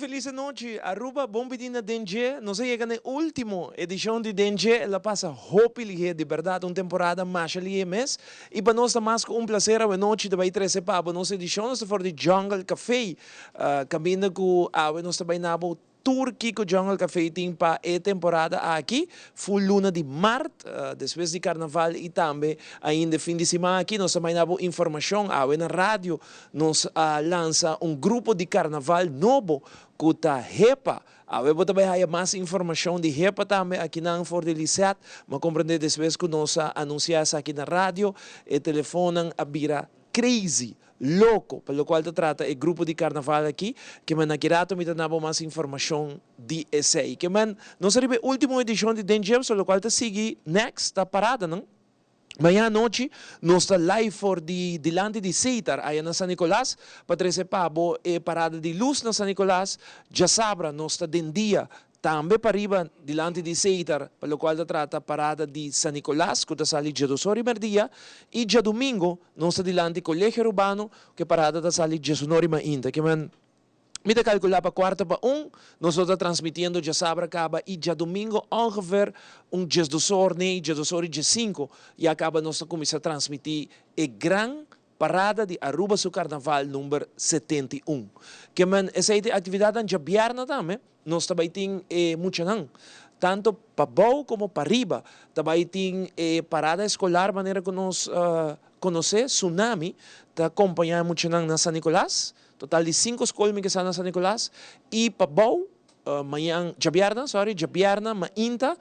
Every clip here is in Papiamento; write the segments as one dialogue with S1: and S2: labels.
S1: Feliz nochi, Aruba, bon bini na Den Dje. Nos a yega na e ultimo edicion di Den Dje. El a pasa hopi lihe, di berdad, un temporada masha lihe mes. Y pa nos ta mas cu un placer awe nochi ta bay trece pa bo nos edicion. Nos ta for di Jungle Cafe, caminda cu awe nos ta bay na bo tur kico Jungle Cafe tin pa e temporada aki, full luna di maart, despues di Carnaval y tambe ainda e fin di siman aki. Nos ta bay na bo informacion awe na radio. Nos a lansa un grupo di Carnaval nobo cu ta HEPA. Awe bo ta bay haya mas informacion di HEPA tambe akinan for di Lisette. M'a comprende despues cu nos a anuncia esaki na radio, e telefonnan a bira crazy, loco, pa locual ta trata e grupo di Carnaval aki. Ke men aki rato mi ta na bo mas informacion di esey. Ke men nos a riba e ultimo edicion di Den Dje, so locual ta sigui next ta paradanan. Maña anochi nos ta live for di dilanti di Seitar aya na San Nicolas pa trece pa bo e parada di luz na San Nicolas. Djasabra nos ta den dia tambe pariba dilanti di Seitar pa locual ta trata parada di San Nicolas cu ta sali djados or y merdia y djadomingo nos ta dilanti Colegio Arubano cu e parada ta sali 11 or y mainta. Kimen mi ta calcula pa 12:45, nos lo ta transmitiendo djasabra caba y djadomingo ongeveer un 12 or, nee, 12:15 ya caba nos ta cuminsa transmiti e gran parada di Aruba su Carnaval number 71. Kemen esey ta e actividadnan. Djabierna tambe nos ta bay tin e muchanan, tanto pabou como pariba, ta bay tin e parada escolar manera cu nos conoce. Tsunami ta acompaña e muchanan na San Nicolas, total di cinco scol mi ke sa na San Nicolas. Y pabou mañan, djabierna, sorry, djabierna mainta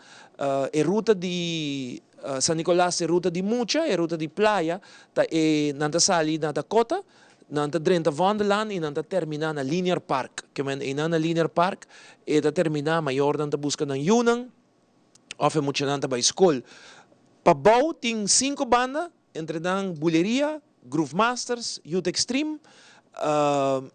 S1: e ruta di San Nicolas, e ruta di mucha, e ruta di playa, ta e nan ta sali na Dakota, nan ta drenta Vondellaan y nan ta termina na Linear Park. Ke men einan na Linear Park e ta termina, mayornan ta busca nan yunan of e muchanan ta bay scol. Pabou tin cinco banda, entre nan Buleria, Groove Masters, Youth Extreme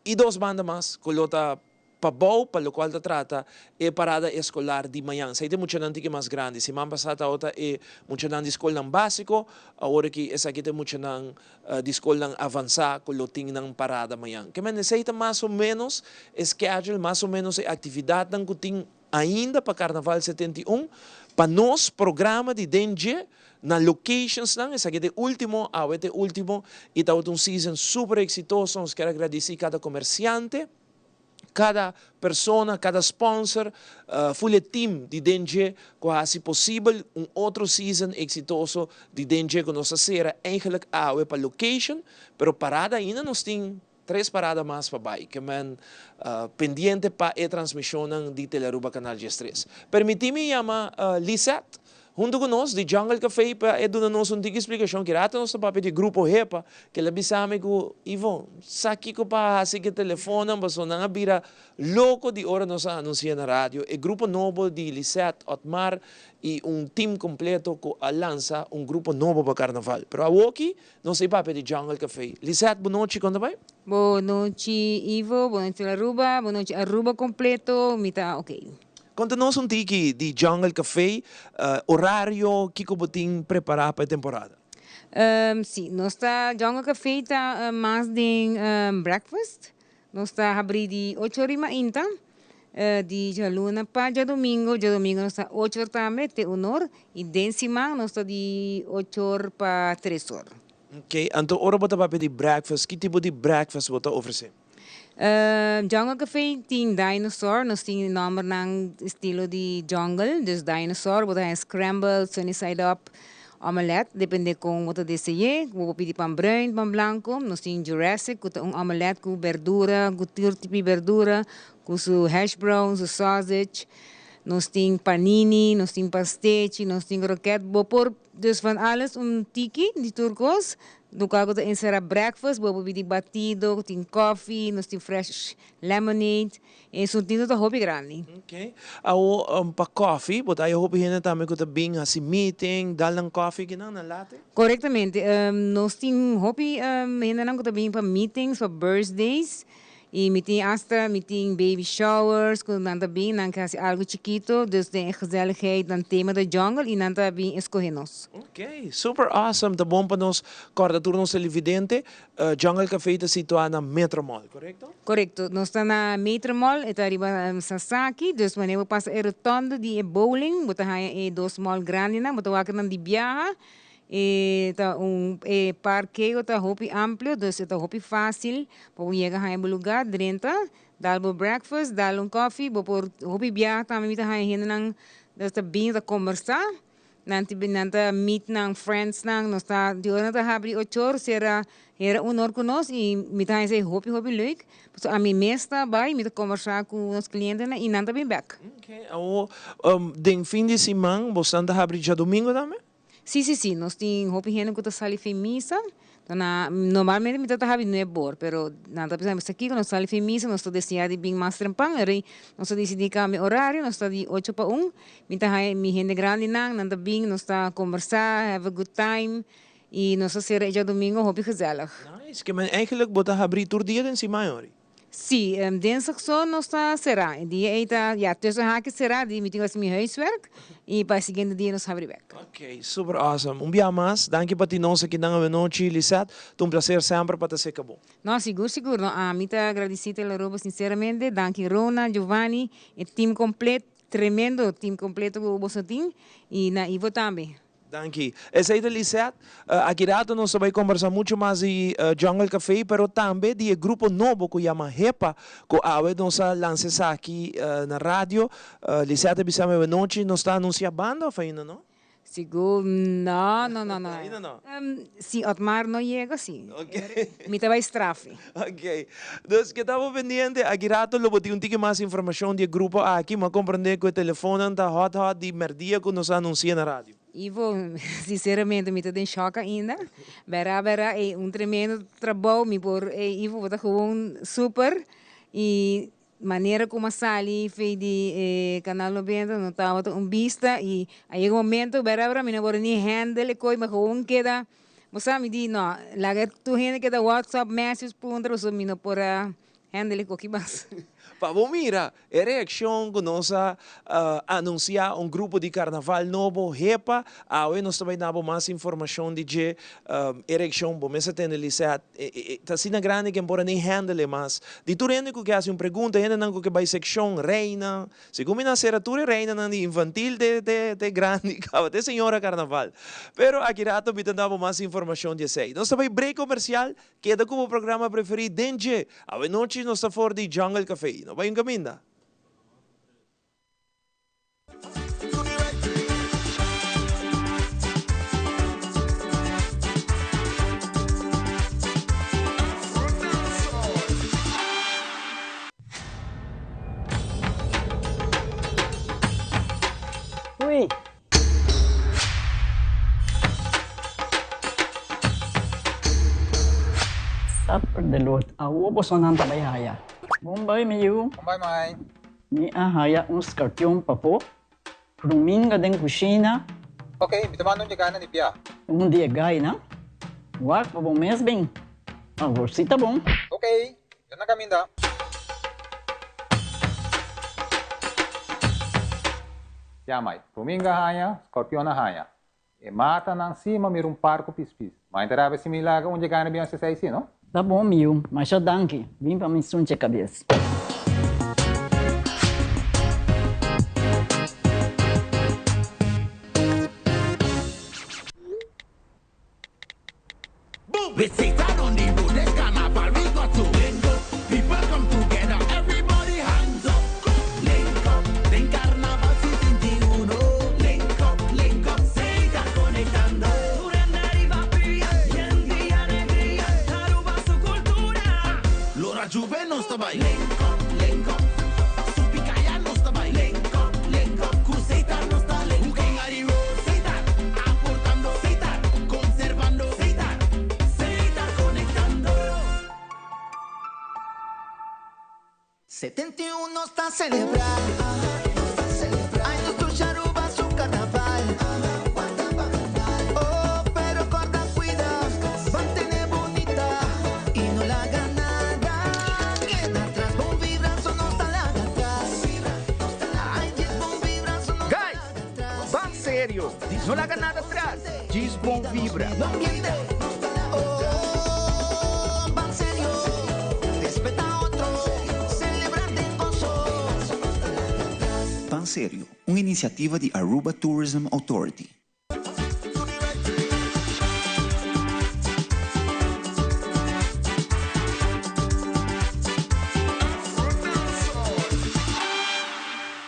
S1: y dos banda mas cu lo ta pabou pa locual ta trata e parada escolar di mañan. Esey ta e muchanan tiki mas grandi. Siman pasa tabata e muchanan di scolnan basico, awor aki esaki ta e muchanan di scolnan avansa cu lo tin nan parada mañan. Ke men esey ta mas o menos e schedule, mas o menos e actividadnan cu tin ainda pa Carnaval 71, pa nos programa di Den Dje na locationsnan. Esaki ta e ultimo, awe ta e ultimo, y tabata un season super exitoso. Nos kier a gradici cada comerciante, cada persona, cada sponsor, full e team di Den Dje cu a haci posibel un otro season exitoso di Den Dje cu nos a cera eigenlijk awe pa location, pero parada ainda nos tin tres parada mas pa bay. Ke men pendiente pa e transmisionnan di Telearuba Canal 13. Permiti mi yama Lisette hunto cu nos di Jungle Café pa e duna nos un tiki explicacion. Ki rato nos ta papia di Grupo HEPA, cu el a bisa mi cu Ivo, sa kico pa haci cu e telefonnan, pasobra nan a bira loco di ora nos a anuncia na radio e grupo nobo di Lisette, Otmar y un team completo cu a lansa un grupo nobo pa Carnaval. Pero awoki nos a papia di Jungle Café. Lisette, bon nochi, con ta bay?
S2: Bon nochi, Ivo, bon nochi Aruba, bon nochi Aruba completo, mi ta ok.
S1: Conta nos un tiki di Jungle Café, horario, kico bo tin prepara pa e temporada.
S2: Si, nos ta Jungle Café ta mas den breakfast. Nos ta habri di 8 or y mainta, di djaluna pa djadomingo. Djadomingo nos ta 8 or tambe te 1 or y den siman nos ta di 8 or pa 3 or.
S1: Ok, anto ora bo ta papia di breakfast, ki tipo di breakfast bo ta ofrece?
S2: Jungle Café tin dinosaur, nos tin nombernan estilo di jungle, dus dinosaur, bo ta haya scrambled, sunny side up, omelet, depende con bo ta desea, bo por pidi pan bruin, pan blanco. Nos tin Jurassic, cu ta un omelet cu berdura, cu tur tipo di berdura, cu su hash brown, su sausage. Nos tin panini, nos tin pastechi, nos tin kroket, bo por dus van alles un tiki di tur cos. Loke cu ta encera breakfast, bo por pidi batido, tin coffee, nos tin fresh lemonade. E surtido ta hopi grandi.
S1: Ok. Awo pa coffee, bo ta haya hopi hende tambe cu ta bin haci meeting, dal nan coffee kinan nan latte?
S2: Correctamente. Nos tin hopi hendenan cu ta bin pa meetings, pa birthdays. Y mi tin hasta mi tin baby showers cu nan ta bin, nan ke haci algo chikito, dus den e gezelligheid nan tema ta jungle y nan ta bin escoge nos.
S1: Ok, super awesome, ta bon pa nos corda tur nos televidente, Jungle Café ta situa na Metro Mall, corecto?
S2: Corecto, nos ta na Metro Mall, e ta riba Sasaki, dus wanneer bo pasa e rotonde di e bowling, bo ta haya e dos mall grandinan, bo ta wak nan di biaha, E ta un e parkeo ta hopi amplio, dus e ta hopi fácil pa bo yega haña bo lugá, drenta, dal bo breakfast, dal un koffie, bo por hopi biaha tambe mi ta haña hendenan dus ta bini ta kombersá, nan ta nan ta meet nan friendsnan, nos ta di ora nan ta habri ocho or sera hera un or ku nos i mi ta haña esei hopi hopi leuk, pasobra ami mes ta bai mi ta kombersá ku nos klientenan i nan ta bin bèk.
S1: Ok, awor den fin di siman bosan ta habri djadumingu tambe?
S2: Sí, sí, sí, nos tin hopi hende ku ta sali fin misa. Na, normalmente mi ta ta habi nuebe or, pero nan ta bisa mi kiko nos sali fin misa, nos ta deseá di bin mas trempan, eri nos ta disidí kambia orario, nos ta di ocho pa un. Mi ta haña mi hende grandinan, nan ta bin, nos ta kombersá, have a good time, i nos ta sera e djadumingu hopi gezellig.
S1: Nice, ke men eigenlijk bo ta habrí tur dia den siman, ori?
S2: Sí, dinsdag so nos ta será. E dia ei ta, ya, tussen haakjes será, di mi tin ku hasi mi huiswerk i pa e siguiente dia nos habri bèk.
S1: Ok, super awesome. Un bia mas, danki pa tin nos akinan awenochi, Lisette. Ta un placer semper pa ta seka bo.
S2: No, sigur, sigur. No, ami ta agradeci Telearuba sinceramente. Danki Rona, Giovanni, e team completo, tremendo team completo ku boso tin, i na Ivo tambe.
S1: Danki. Esei ta Lisette. Aki rato nos ta bai kombersá muchu mas di Jungle Café, pero tambe di e grupo nobo ku yama HEPA, ku awe nos a lansa esaki na radio. Lisette a bisa mi awenochi nos ta anunsiá banda òf ainda no?
S2: Sigur no, no, no, no.
S1: Ainda no?
S2: Si Otmar no yega, si. Mi ta bai strafe.
S1: Ok. Dus ke ta bo pendiente, aki rato lo bo tin un tiki mas informashon di e grupo aki. Mi a komprendé ku e telefonnan ta hòt hòt di mèrdia ku nos a anunsiá na radio.
S2: Ivo, sinseramente mi ta den shòk ainda. Bèrá bèrá e un tremendo trabou. Mi por, e Ivo bo ta gewoon super. I manera ku mi a sali fei di e Kanal Nobenta no tabata un bista i a yega un momento bèrá bèrá mi no por ni handle e koi, mi gewoon keda. Bo sa mi di no, laga tur hende keda WhatsApp message puntra pasobra mi no por a handle e koki mas.
S1: Pa bo mira e reaccion cu nos a anuncia un grupo di carnaval nobo, HEPA, awe nos ta bay dabo mas informacion di dje. E reaccion, bo mes a tende Lisette, ta asina grandi ke por a ni handle e mas. Di tur hende cu ke haci un pregunta, hendenan cu ke bay seccion, reina, Segun mi nan sera tur e reinanan di infantil te te te grandi caba te señora carnaval. Pero aki rato mi ta dabo mas informacion di esey. Nos ta bay break comercial, keda cu bo programa preferi den dje. Awe nochi nos ta for di Jungle Cafe. No bay un caminda.
S3: Ui! Supper de lot. Awo bosonan ta bai haya. Bon bai mi yu.
S4: Bon bai mai.
S3: Mi a haya un skarpion pafó. Ruminga den kushina.
S4: Ok, mi ta manda un di gainan di bia.
S3: Un di e gainan? Wak pa bo mes bin. Awor si ta bon.
S4: Ok, ya na kaminda. Ya mai, ruminga haña, skorpion a haña. E matanan si ma mira un par ku pispis. Ma e ta rabia si mi laga un dje gana bin hasi esei si, no?
S3: Ta bon mi yu, masha danki. Bin pa mi sunche kabes.
S5: No laga nada atras, djis bon vibra.
S6: Ban Serio, un iniciativa di Aruba Tourism Authority.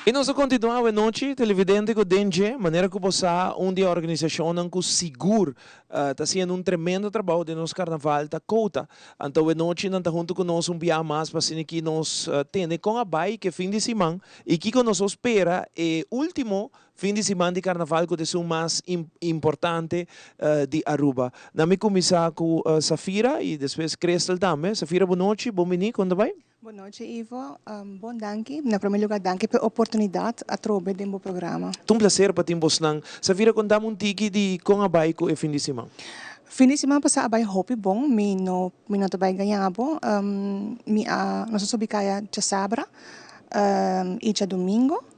S1: I nos a kontinuá awe nochi, televidente, ku den dje manera ku bo sa un di e organisashonnan ku sigur ta hasiendo un tremendo trabou den nos karnaval ta Kouta. Anto awe nochi nan ta huntu ku nos un bia mas pa asina ki nos tende kon a bai ke fin di siman i kiko nos lo spera e último Fin di siman di carnaval cu ta esun mas importante di Aruba. Na mi cuminsa cu Safira y despues Crystal tambe. Safira bo nochi, bon bini, con ta bay?
S7: Bo nochi Ivo, bon danki. Na prome lugar danki pa e oportunidad atrobe den bo programa.
S1: Ta un placer pa tin bosnan. Safira contami un tiki di con a bay cu e fin di siman.
S7: Fin di siman pasa a bay hopi bon, mi no mi no ta bay gaña bo. Mi a nos a subi caya djasabra y djadomingo.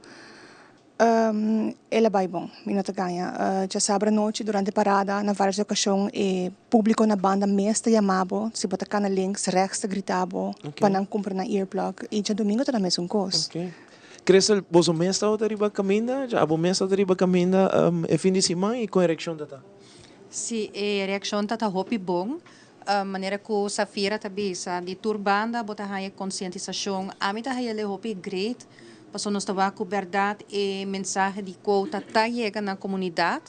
S7: El a bai bon, mi no ta gaña. Djasabra anochi durante parada na varios ocasion e publico na banda mes ta yama bo, si bo ta cana links, rechts ta grita bo pa nan cumpra nan earplug y djadomingo ta na mesun cos.
S1: Crystal, boso mes tabata riba caminda? Abo mes tabata riba caminda e fin di siman y con e reaccion ta ta?
S8: Si, e reaccion ta ta hopi bon. Manera cu Safira ta bisa, di tur banda bo ta haya concientisacion. Ami ta haya le hopi great, pasobra nos ta wak cu berdad e mensahe di quota ta yega na comunidad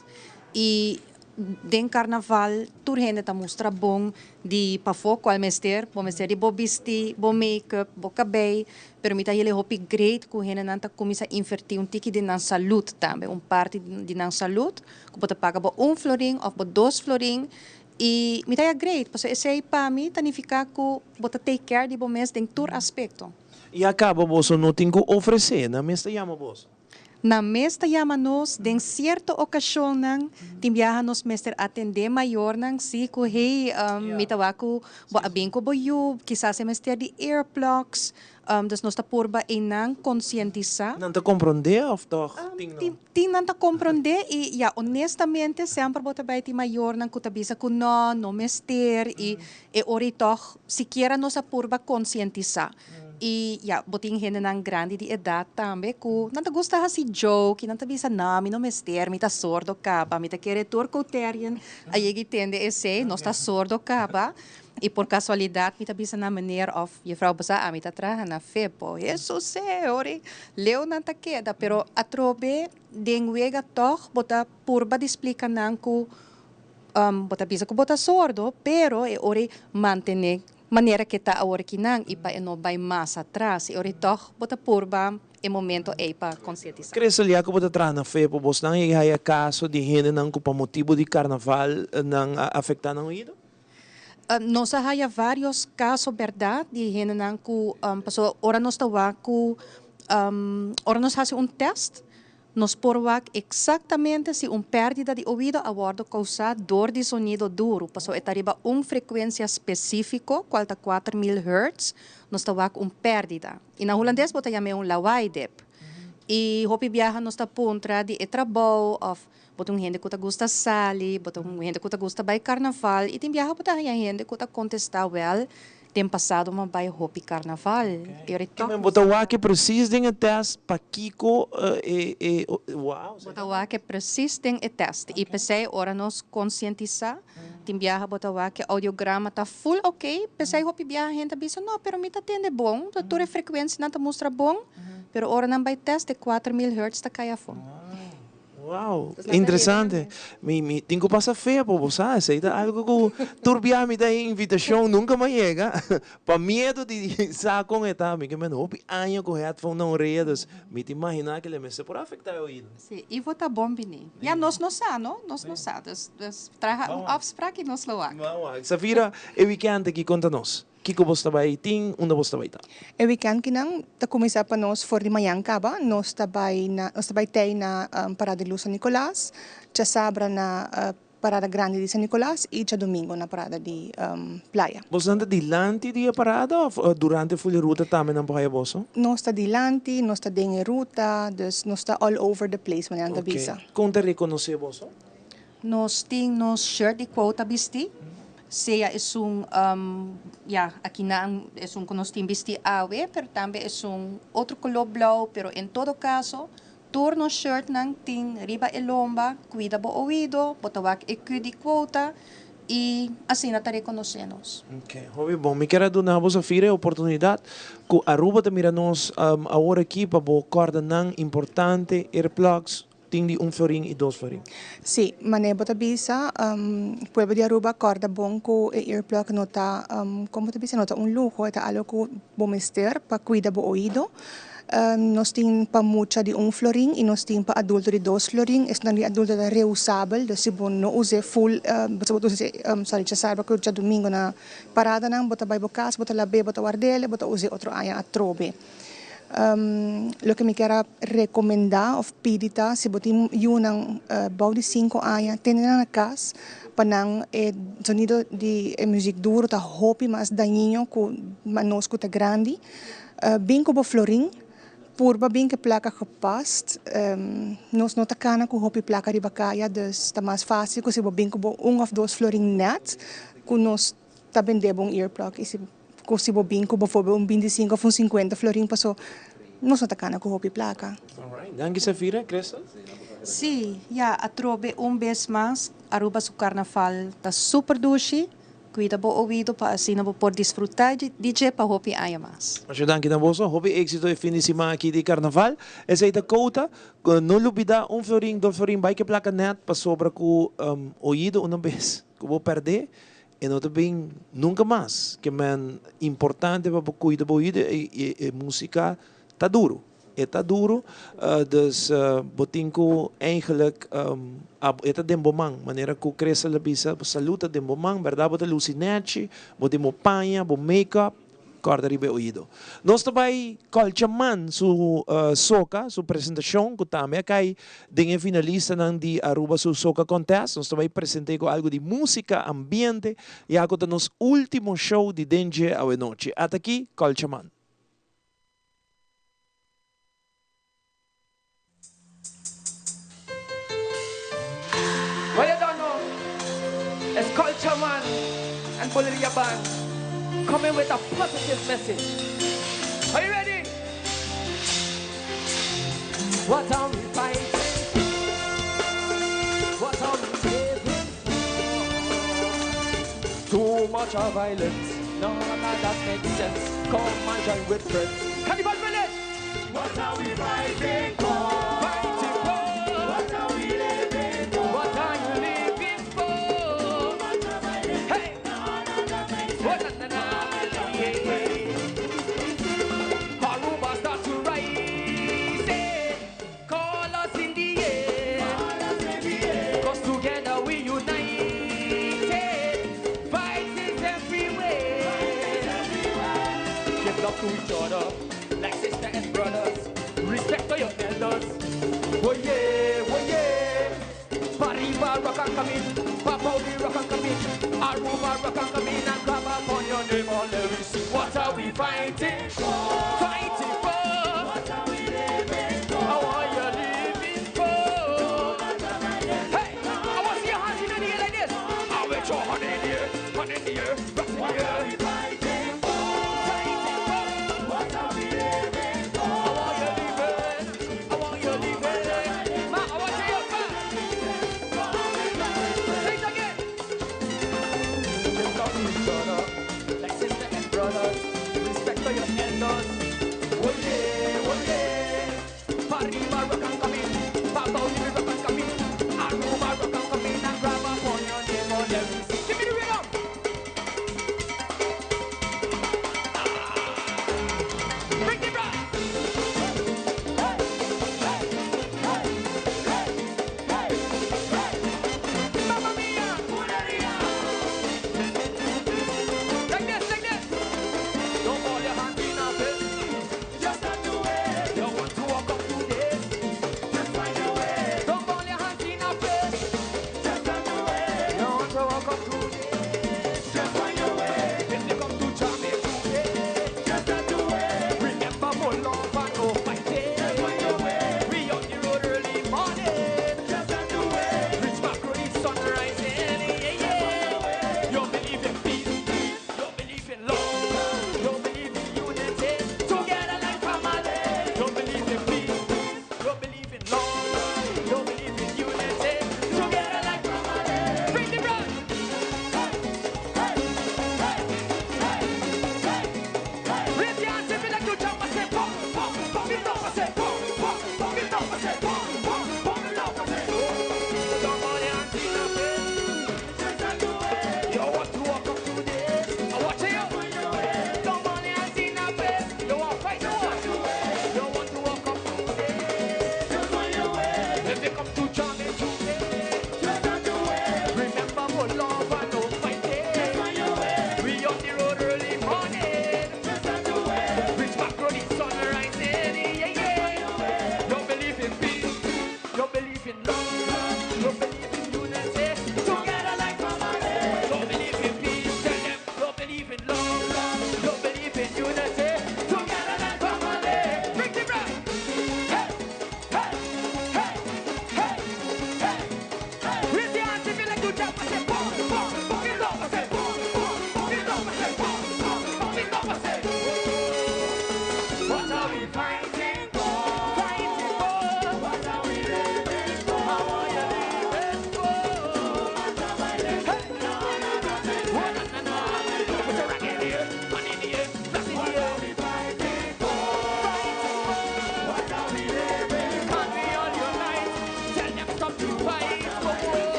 S8: y den carnaval tur hende ta mustra bon di pafo cual mester, bo mester di bo bisti, bo make-up, bo cabey, pero mi ta haya le hopi great cu hendenan ta cuminsa inverti un tiki den nan salud tambe, un parti di nan salud cu bo ta paga bo un florin of bo dos florin. I mi ta ya great, pasobra esei pa mi ta nifiká ku bo ta take care di bo mes den tur aspekto.
S1: I a kaba boso no tin ku ofresé, nan mes ta yama boso.
S8: Nan mes ta yama nos den sierto okashonnan, tin biaha nos mester atendé mayornan, sí, ku hey, mi ta wak ku bo a bin ku bo yu, kisas e mester di earplugs, Dus nos ta purba einan konsientisá.
S1: Nan ta komprondé òf tòg tin no?
S8: Tin nan ta komprondé i ya honestamente semper bo ta bai tin mayornan ku ta bisa ku nò, no mester i e ora ei tòg sikiera nos a purba konsientisá. I ya bo tin hendenan grandi di edat tambe ku nan ta gusta hasi joke i nan ta bisa nò mi no mester, mi ta sordo kaba, mi ta kere tur koterian a yega i tende esei, nos ta sordo kaba. I por kasualidat mi ta bisa na meneer òf jefrou bo sa ami ta traha na Fepo. Hesus señor, leu nan ta keda, pero atrobe den wega tòg bo ta purba di splika nan ku bo ta bisa ku bo ta sordo, pero e ora ei mantené manera ke ta awor kinan i pa e no bai mas atras. E ora ei tòg bo ta purba e momento ei pa konsientisá.
S1: Crystal, ya ku bo ta traha na Fepo, bosnan a yega haya kaso di hendenan ku pa motibu di karnaval nan a afektá nan oido?
S8: Nos a haya varios caso berdad di hendenan cu pasobra ora nos ta wak cu ora nos haci un test nos por wak exactamente si un perdida di oido a wordo causa door di sonido duro pasobra e ta riba un frecuencia specifico cual ta 4000 hertz nos ta wak un perdida y na Hulandes bo ta yam'e un lawaaidip y hopi biaha nos ta puntra di e trabou of Bo ta un hende ku ta gusta sali, bo ta un hende ku ta gusta bai karnaval i tin biaha bo ta haña hende ku ta kontestá wèl, den pasado mi a bai hopi karnaval. I ora e tòg
S1: Bo ta wak e presis den e tèst pakiko e e wow.
S8: Bo ta wak e presis den e tèst i p'esei ora nos konsientisá tin biaha bo ta wak e audiograma ta ful oke, p'esei hopi biaha hende ta bisa no pero mi ta tende bon, tur e frekuensianan ta mustra bon, pero ora nan bai tèst e 4000 hertz ta kai afó.
S1: Wow, interesante. Mi mi tin ku pasa fea pa bo sa, esei ta algo ku tur bia mi ta e invitashon nunka mi a yega pa miedu di sa kon e ta. Mi ke mende hopi aña ku headphone na orea, dus mi ta imaginá ke le mester por afektá e oido.
S8: Si, Ivo ta bon bini. Ya nos no sa no, nos no sa. Dus dus traha un afsprak i nos lo wak.
S1: Safira, e wikènt aki konta nos. Kiko bos ta bai tin? Unda bos ta bai ta?
S7: E wikènt kinan ta kuminsá pa nos for di mañan kaba. Nos ta bai na nos ta bai tei na Parada di Luz San Nicolas, djasabra na Parada grandi di San Nicolas y djadomingo na parada di Playa.
S1: Boso nan ta dilanti di e parada of durante full e ruta tambe nan por haya boso?
S7: Nos ta dilanti, nos ta den e ruta, dus nos ta all over the place manera nan ta bisa.
S1: Ok. Con ta reconoce boso?
S8: Nos tin nos shirt di quota bisti, sea esun ya aki nan esun cu nos tin bisti awe, pero tambe esun otro color blauw, pero en todo caso Tur nos shirtnan tin riba e lomba, Cuida bo oido, bo ta wak e Q di quota y asina ta reconoce nos.
S1: Ok, hopi bon. Mi kier a duna bo Safira e oportunidad cu Aruba ta mira nos awor aki pa bo corda nan importante earplugs tin di un florin y dos florin.
S7: Si, mane bo ta bisa, pueblo di Aruba corda bon cu e earplug no ta, como bo ta bisa, no ta un luho, e ta algo cu bo mester pa cuida bo oido. Nos tin pa mucha di un florin y nos tin pa adulto di dos florin. Esnan di adulto ta reusabel, dus si bo no us'e full, si bo ta us'e, sorry, djasabra cu djadumingo na paradanan, bo ta bay bo cas, bo ta lab'e, bo ta ward'el, bo ta us'e otro aña atrobe. Loke mi kier a recomenda of pidi ta si bo tin yunan bou di cinco aña, tene nan na cas pa nan e sonido di e muziek duro ta hopi mas dañino cu nos cu ta grandi. Bin ku bo florin, purba bin ku e plaka gepast. Nos no ta kana ku hopi plaka riba kaya, dus ta mas fásil ku si bo bin ku bo un òf dos florin nèt ku nos ta bende bo un earplug. I si ku si bo bin ku bovoorbeeld un bintisinku òf un sinkuenta florin paso nos no ta kana ku hopi plaka.
S1: Alright, danki Safira. Crystal?
S8: Sí, ya, atrobe un bes mas Aruba su karnaval ta super dushi. Cuida bo oido pa asina bo por disfruta di dje pa hopi aña mas.
S1: Masha danki na boso. Hopi exito e fin di siman aki di Carnaval. Esey ta Cota. No lubida un florin, dos florin bay ke placa net pasobra cu oido una bes cu bo perde e no ta bin nunca mas. Ke men importante pa bo cuida bo oido y e musica ta duro. E ta duro, dus bo tin ku eigenlijk e ta den bo man, manera ku Crystal a bisa, bo salud ta den bo man, bèrdat bo ta lusi nèchi, bo tin bo paña, bo make-up, kòrda riba e oido. Nos ta bai Colchaman su soka, su presentashon ku tambe a kai den e finalistanan di Aruba su Soca Contest. Nos ta bai present'é ku algu di músika, ambiente, ya ku ta nos último show di den dje awenochi. Ata aki Colchaman.
S5: Well you don't know, it's Culture Man and Buleria Band coming with a positive message. Are you ready? What are we fighting for? What are we living for? Too much of violence, none of that makes sense. Come and join with friends. Carnival Village! What are we fighting for? Fighting for? What are we living for? What are you living for? Too much of violence, hey! None of that makes sense. Oh, na, na, na, yeah, yeah. Aruba start to rise, eh. Call us in the air. Call us in the air. 'Cause together we united. Fight is everywhere. Give love to each other like sister and brothers. Respect to your elders. Oh yeah, oh yeah. Pariba rock and come in. Papa the rock and come in. Aruba rock and come in and grab up on your neighbor. Let me see what are we fighting for? Fighting for. What are we living for? I want you living for. Hey, I want to see your hands in the air like this. I want your hand in the air, hand in the air, rock in the air. Fighting for? Fighting for. What are we living for? I want you living. I want you living. Ma, I want you your Say it again. Give love to each other, like sister and brothers. Respect to your elders.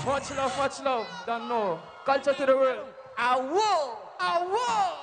S5: Much love, much love. Don't know. Culture to the world. Awo! Awo!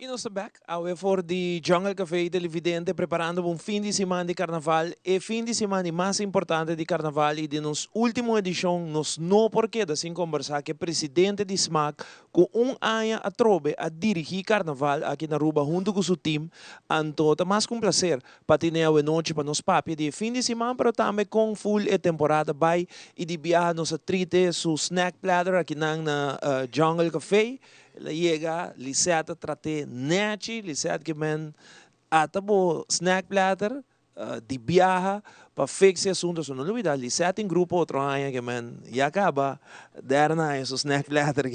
S1: Y nos ta back, awe for di Jungle Café, televidente, preparando un fin di siman di carnaval. E fin di siman di mas importante di carnaval y di nos ultimo edicion, nos no por keda sin combersa cu presidente di SMAC, cu un aña atrobe a dirigi carnaval aki na Aruba hunto cu su team. Anto, ta mas cu un placer pa tin awe nochi pa nos papia di fin di siman, pero tambe con full e temporada bay y di biaha nos a treat su snack platter aki na Jungle Café. El a yega, Lisette trate nechi, Lisette ke men ata bo snack platter di biaha pa fix e asunto. So no lubida, Lisette tin grupo otro aña ke men ya caba, derna su snack platter.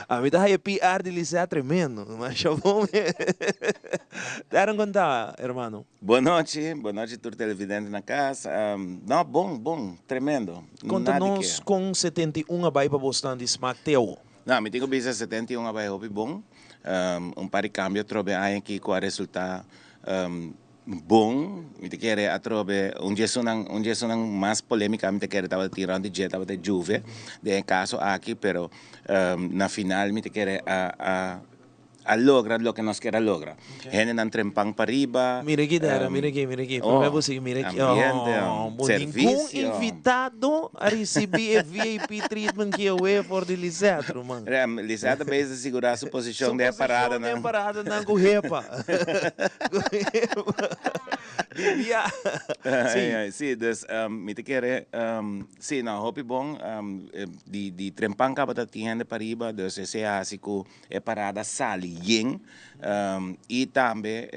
S1: Ami ta haya PR di Lisette tremendo, mas bon. Darren, con ta, hermano?
S9: Bon nochi, bon nochi tur televidente na cas. No, bon, bon, tremendo.
S1: Conta nos con 71 a bay pa bo di SMAC te.
S9: No, mi tin cu bisa 71 a bay hopi bon. Un par di cambio trobe aki cu a resulta bon. Mi ta kere atrobe un dje mas polemica mi ta kere tabata tirando di tabata Juve den caso aki, pero na final mi ta kere a logra loke nos kier a logra. Hende nan trempan pariba.
S1: Mira aki, Dara, mira aki, mira aki. Oh, mira aki.
S9: Ambiente,
S1: oh,
S9: servicio.
S1: Ningun invitado a ricibi e VIP treatment cu e for di Lisette, man.
S9: Lisette bezig sigura su posicion di parada.
S1: Su parada nan cu hepa. Vivia.
S9: Si, si, dus mi ta kere, si, no, hopi bon, di trempan caba tin hende pariba, dus esey asina cu e parada sali yen, y tambe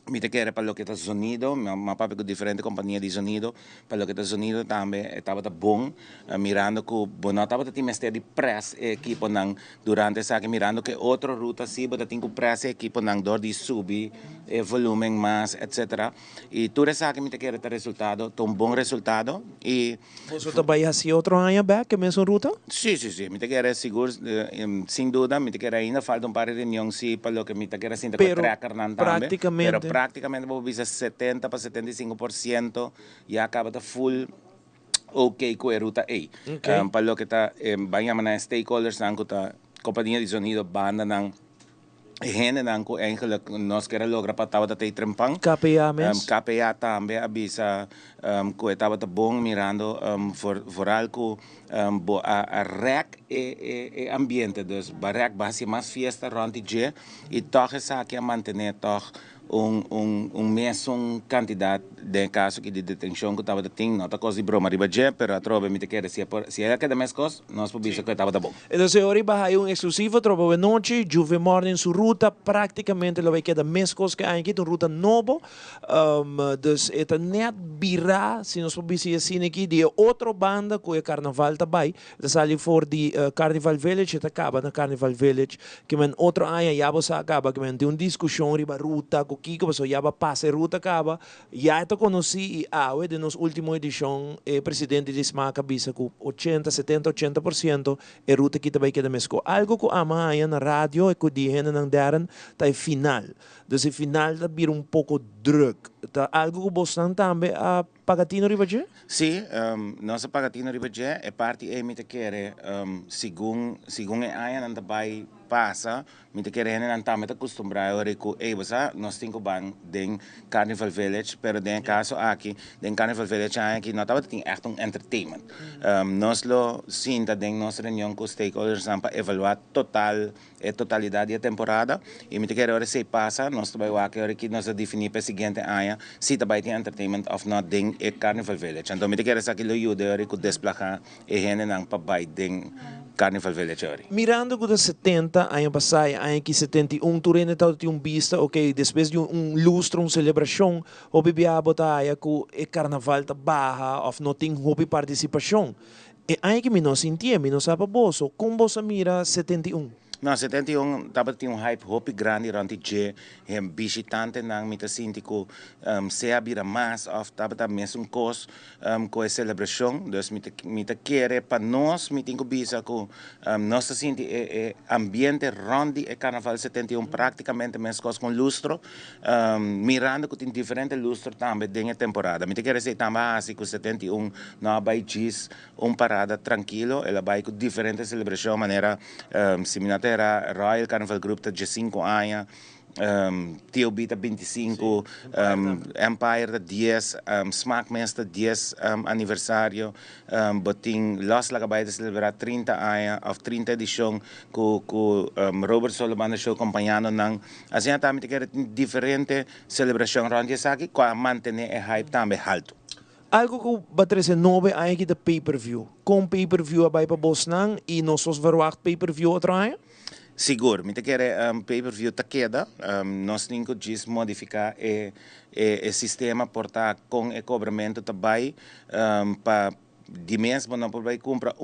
S9: mi ta kere pa loke ta sonido, m'a papia cu diferente compania di sonido, pa loke ta sonido tambe tabata bon, mirando cu bo no tabata tin mester di press equipo nan durante esaki, mirando cu otro ruta si bo tin cu press equipo nan door di subi e volumen mas, etc. Y tur esaki mi ta kere ta resultado, ta un bon resultado y
S1: Bo ta bay haci otro aña back, e mesun ruta?
S9: Si. Mi ta kere sigur, sin duda, mi ta kere ainda falta un par di reunion si pa loke mi ta kere sinta
S1: Pero
S9: tracker nan tambe.
S1: Practicamente.
S9: Pero practicamente bo bisa 70 pa 75% ya caba ta full ok cu e ruta A. Pa loke ta ban yama na stakeholders nan cu ta compania di sonido, banda nan, hende nan cu eigenlijk nos kier logra pa tabata tey trempan.
S1: KPA mes?
S9: KPA tambe a bisa cu e tabata bon mirando vooral cu bo a rek e ambiente, dus bo a rek bo haci mas fiesta rond di dje y toch esaki a mantene toch un mesun cantidad den caso cu di detencion cu tabata tin. No ta cos di broma riba dje, pero atrobe mi ta kere si por si e keda mes cos, nos por bisa cu tabata bon.
S1: Entonces, awor hay un exclusivo trobe nochi, Juve Morning su ruta practicamente lo bay keda mes cos cu aki, un ruta nobo. Dus e ta net bira, si nos por bisa asina aki, di otro banda cu e carnaval ta bay, ta sali for di Carnival Village, ta caba na Carnival Village, ke men otro aña ya bo sa caba, ke men tin un discusion riba ruta, cu kiko, so ya ba pasa e ruta caba, ya ta conoci y awe den nos ultimo edicion, presidente di SMAC a bisa cu 80, 70, 80% e ruta aki ta bay keda mesco. Algo cu ami a haya na radio e cu di hende nan deren, ta e final. Dus e final ta bira un poco druk. Ta algo cu bo tambe a paga tino riba dje?
S9: Si, nos a paga tino riba dje, e parti e mi ta kere, segun e aña nan ta bay pasa, mi ta kere hende nan tambe ta acostumbra ora cu ey basa, nos tin cu ban den Carnival Village, pero den caso aki, den Carnival Village aki no tabata tin echt un entertainment. Nos lo sinta den nos reunion cu stakeholders nan pa evalua total e totalidad di temporada y mi ta kere ora esey pasa, nos ta bay wak ora cu nos defini pa siguiente aña si ta bay tin entertainment of not den e Carnival Village. Anto mi ta kere esaki lo yuda ora cu desplaga e hende nan pa bay den Carnival Village ora.
S1: Mirando cu 70 aña pasa, aña aki 71, tur hende tin un bista, ok, despues di un lustro, un celebracion, hopi bia bo ta haya cu e carnaval ta baha, of no tin hopi participacion. E aña aki mi no sinti, mi no sa pa boso, con bo a mira 71?
S9: No, 71 tabatin un hype hopi grandi rond dje, e bishitantenan mi ta sinti ku sea bira mas of tabata mesun kos ku e selebrashon. Dus mi ta kere pa nos, mi tin ku bisa ku nos ta sinti e ambiente rond di e Carnaval 71 praktikamente meskos ku lustro, mirando ku tin diferente lustro tambe den e temporada. Mi ta kere esei tambe hasi ku 71 no a bai djis un parada trankilo, el a bai ku diferente selebrashon, manera si mi no ta era, Royal Carnival Group ta 5 aña, TOB ta 25, Empire ta 10, Smaak mes ta 10 aniversario, bo tin Los Laga Bai ta selebrá 30 aña of 30 edishon ku Robert Solo Banda Show kompañando nan. Asina tambe ta kere tin diferente selebrashon rond esaki ku a mantené e hype tambe haltu.
S1: Algo ku b'a trese nobo aña aki ta pay-per-view. Kon pay-per-view a bai pa bosnan i nos por verwacht pay-per-view otro aña?
S9: Sigur, mi ta kere pay-per-view ta keda. Nos tin ku djis modifiká e sistema por ta kon e kobramentu ta bai pa di mes bo no por bai kumpra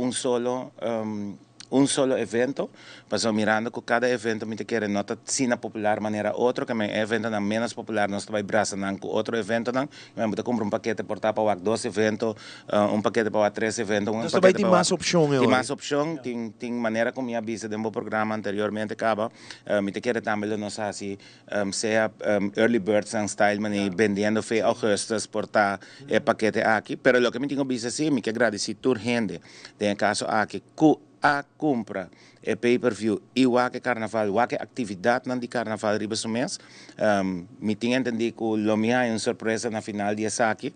S9: un solo evento, paso mirando ku kada evento, mi ta kere, no ta asina popular manera otro, ke men eventonan menos popular nos ta bai brasa nan ku otro eventonan. Men bo ta kumpra un pakete por ta pa wak dos evento, un pakete pa wak tres evento, un
S1: Dus bai
S9: pakete
S1: tin
S9: pa
S1: mas opshon.
S9: Tin mas opshon, tin manera ku mi a bisa den bo programa anteriormente kaba. Mi ta kere tambe lo nos hasi sea early birds and style mani bendiendo fe augustus por ta e pakete aki, pero loke mi tin ku bisa si, mi ke gradisí tur hende den e kaso aki ku a kumpra e pay-per-view i wak e karnaval, wak e aktividatnan di karnaval riba su mes. Mi tin entendí ku lo mi haña un sorpresa na final di esaki.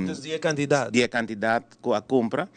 S1: Dus di e kantidat.
S9: Di e kantidat ku a kumpra.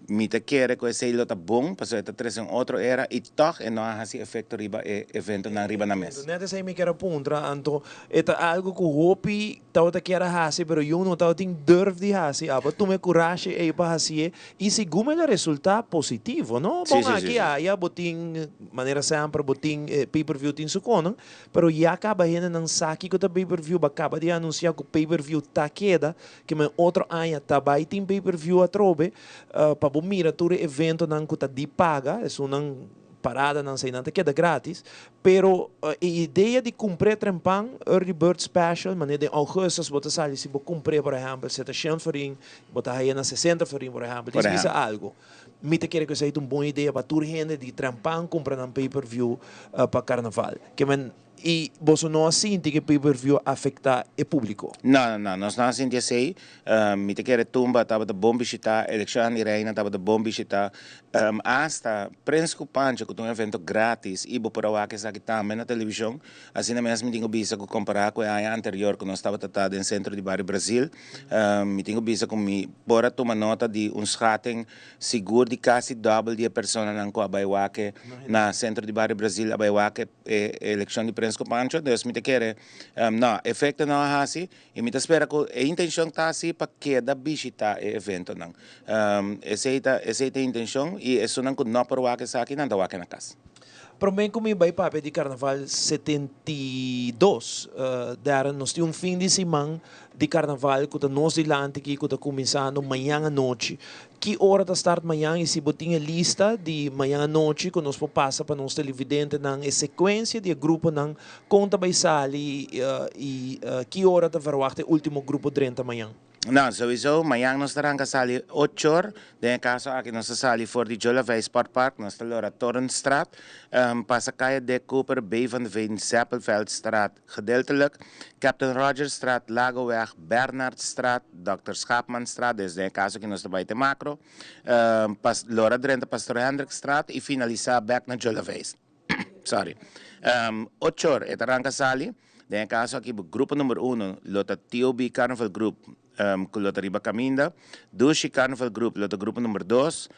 S9: Mi ta kere ku esei lo ta bon, pasobra e ta trese un otro era i tòg e no a hasi efekto riba e eventonan riba na mes.
S1: Net esei mi ker a puntra, anto e ta algo ku hopi tabata kier a hasi, pero yo no tabatin durf di hasi. Abo a tuma e kurashi ei pa hasié i segun el a resultá positivo, no?
S9: Sí,
S1: Bon,
S9: sí, sí,
S1: aki
S9: sí.
S1: aya bo tin manera semper bo tin pay-per-view tin su konan, pero ya kaba hendenan sa kiko ta pay-per-view, b'a kaba di anunsiá ku pay-per-view ta keda, ke men otro aña ta bai tin pay-per-view atrobe, pa bo mira tur e eventonan ku ta di paga, esunnan paradanan eseinan ta keda gratis, pero e idea di kumpr'é trempan, early bird special, manera den augustus bo ta sali si bo kumpr'é, por ehèmpel, 700 florin, bo ta haya na 60 florin, por ehèmpel,
S9: Por
S1: dis bisa
S9: ehèmpel.
S1: Algo. Mi ta kere ku esei ta un bon idea pa tur hende di trempan kumpra nan pay-per-view pa karnaval. Ke men i boso no a sinti ku pay-per-view afektá e públiko?
S9: No, no, no, nos no a sinti esei. Mi ta kere Tumba tabata bon bishitá, elekshon di Reina tabata bon bishitá. Hasta Prins ku Pancho, ku ta un evento gratis i bo por a wak esaki tambe na televishon. Asina mes mi tin ku bisa ku kompará ku e aña anterior ku nos tabata ta den sentro di Bario Brasil, mi tin ku bisa ku mi por a tuma nota di un schatting sigur di kasi dòbel di e personanan ku a bai wak na sentro di Bario Brasil a bai wak e elekshon di Prins ku Pancho. Dus mi ta kere, no, efekto no a hasi i mi ta spera ku e intenshon ta hasi pa keda bishitá e eventonan. Esei ta e intenshon i esunnan ku no por wak esaki, nan ta wak na kas.
S1: Promé ku mi bai papia di Karnaval 72, Darren, nos tin un fin di siman di Karnaval ku ta nos dilanti aki, ku ta kuminsando mañan anochi. Ki ora ta start mañan i si bo tin e lista di mañan anochi ku nos por pasa pa nos televidentenan e sekuensia di e gruponan kon ta bai sali i ki ora ta verwacht e último grupo drenta mañan?
S9: No, sowieso, mañan nos ta ranka sali 8 or. Den kaso aki nos ta sali for di Joe Laveist Sport Park, nos ta lora Torenstraat, pasa Kaya de Cooper, B van de Veen, Zeppelveldstraat, gedeeltelijk, Captain Rogerstraat, Lagoweg, Bernardstraat, Dr. Schaapmanstraat, dus den kaso aki nos ta bai te Makro, pas, lora drenta Pastor Hendrikstraat i finalisá bèk na Joe Laveist. Sorry. 8 or, e ta ranka sali. Den kaso aki, grupo number 1, lo ta TOB Carnival Group, ku lo ta riba kaminda. Dushi Carnival Group, lo ta grupo number 2.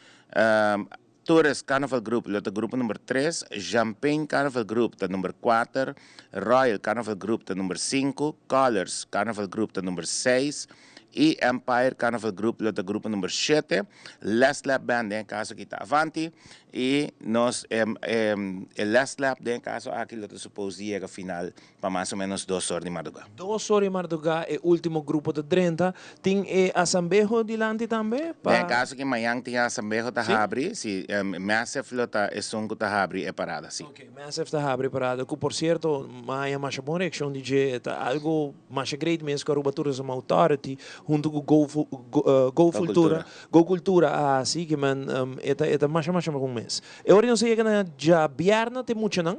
S9: Tourist Carnival Group, lo ta grupo number 3. Champagne Carnival Group, ta number 4. Royal Carnival Group, ta number 5. Colors Carnival Group, ta number 6. Y Empire Carnival Group lo ta grupo number 7. Last Lap Band den caso aki ta Avanti. Y nos e Last Lap den caso aki lo ta suppose di yega final pa mas o menos 2 or di marduga.
S1: 2 or di marduga e ultimo grupo ta drenta. Tin e asambeho dilanti tambe? Pa.
S9: Den caso cu mañan tin asambeho ta habri, si, Massive lo ta esun cu ta habri e parada, si.
S1: Ok, Massive ta habri parada. Cu por cierto, maya masha bon reaccion di dje, ta algo masha great mes cu Aruba Tourism Authority hunto cu Go Go Cultura, Go Cultura a haci, ke men e ta masha masha bon mes. E ora nos a yega na djabièrnè te muchanan,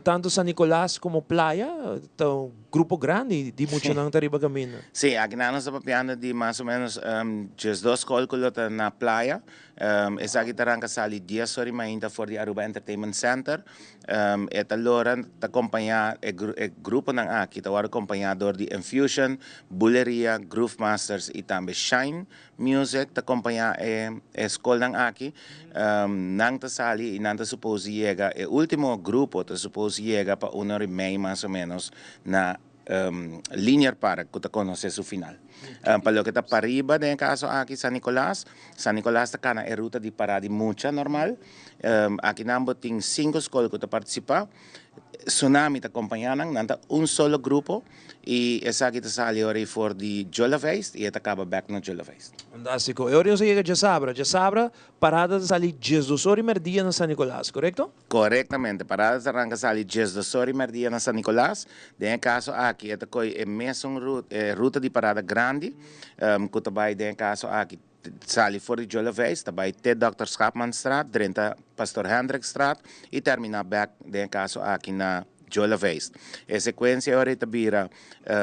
S1: Tanto San Nicolas como Playa ta un grupo grandi di muchanan ta riba caminda.
S9: Sí, aki nan nos ta papiando di mas o menos 12 scol cu lo ta na Playa. Esaki ta ranca sali 10 or y mainta for di Aruba Entertainment Center. E ta lora ta compaña e gruponan aki ta worde compaña door di Infusion, Buleria, Groove Masters y tambe Shine Music ta kompañá e skolnan aki. Nan ta sali i nan ta supos yega, e último grupo ta supos yega pa un ora i mei mas o ménos na Linear Park ku ta konosé su final. Pa loke ta pariba den e kaso aki San Nicolas, San Nicolas ta kana e ruta di pará di mucha normal. Aki nan bo tin sinku skol ku ta partisipá. Tsunami ta kompañá nan, nan ta un solo grupo i esaki ta sali ora ei for di Jollefeest i e ta kaba bèk na Jollefeest.
S1: Fantástiko. E ora nos a yega djasabra. Djasabra parada ta sali 12 or i mèrdia na San Nicolas, korekto?
S9: Korektamente. Parada ta ranka sali 12 or i mèrdia na San Nicolas. Den e kaso aki e ta kohe e mesun e ruta di parada grandi ku ta bai den e kaso aki Sali for di Joleveis, ta bai te Dòkter Schaapmanstraat, drenta Pastor Hendrikstraat i terminá bèk den e kaso aki na Joleveis. E sekuensia ora ei ta bira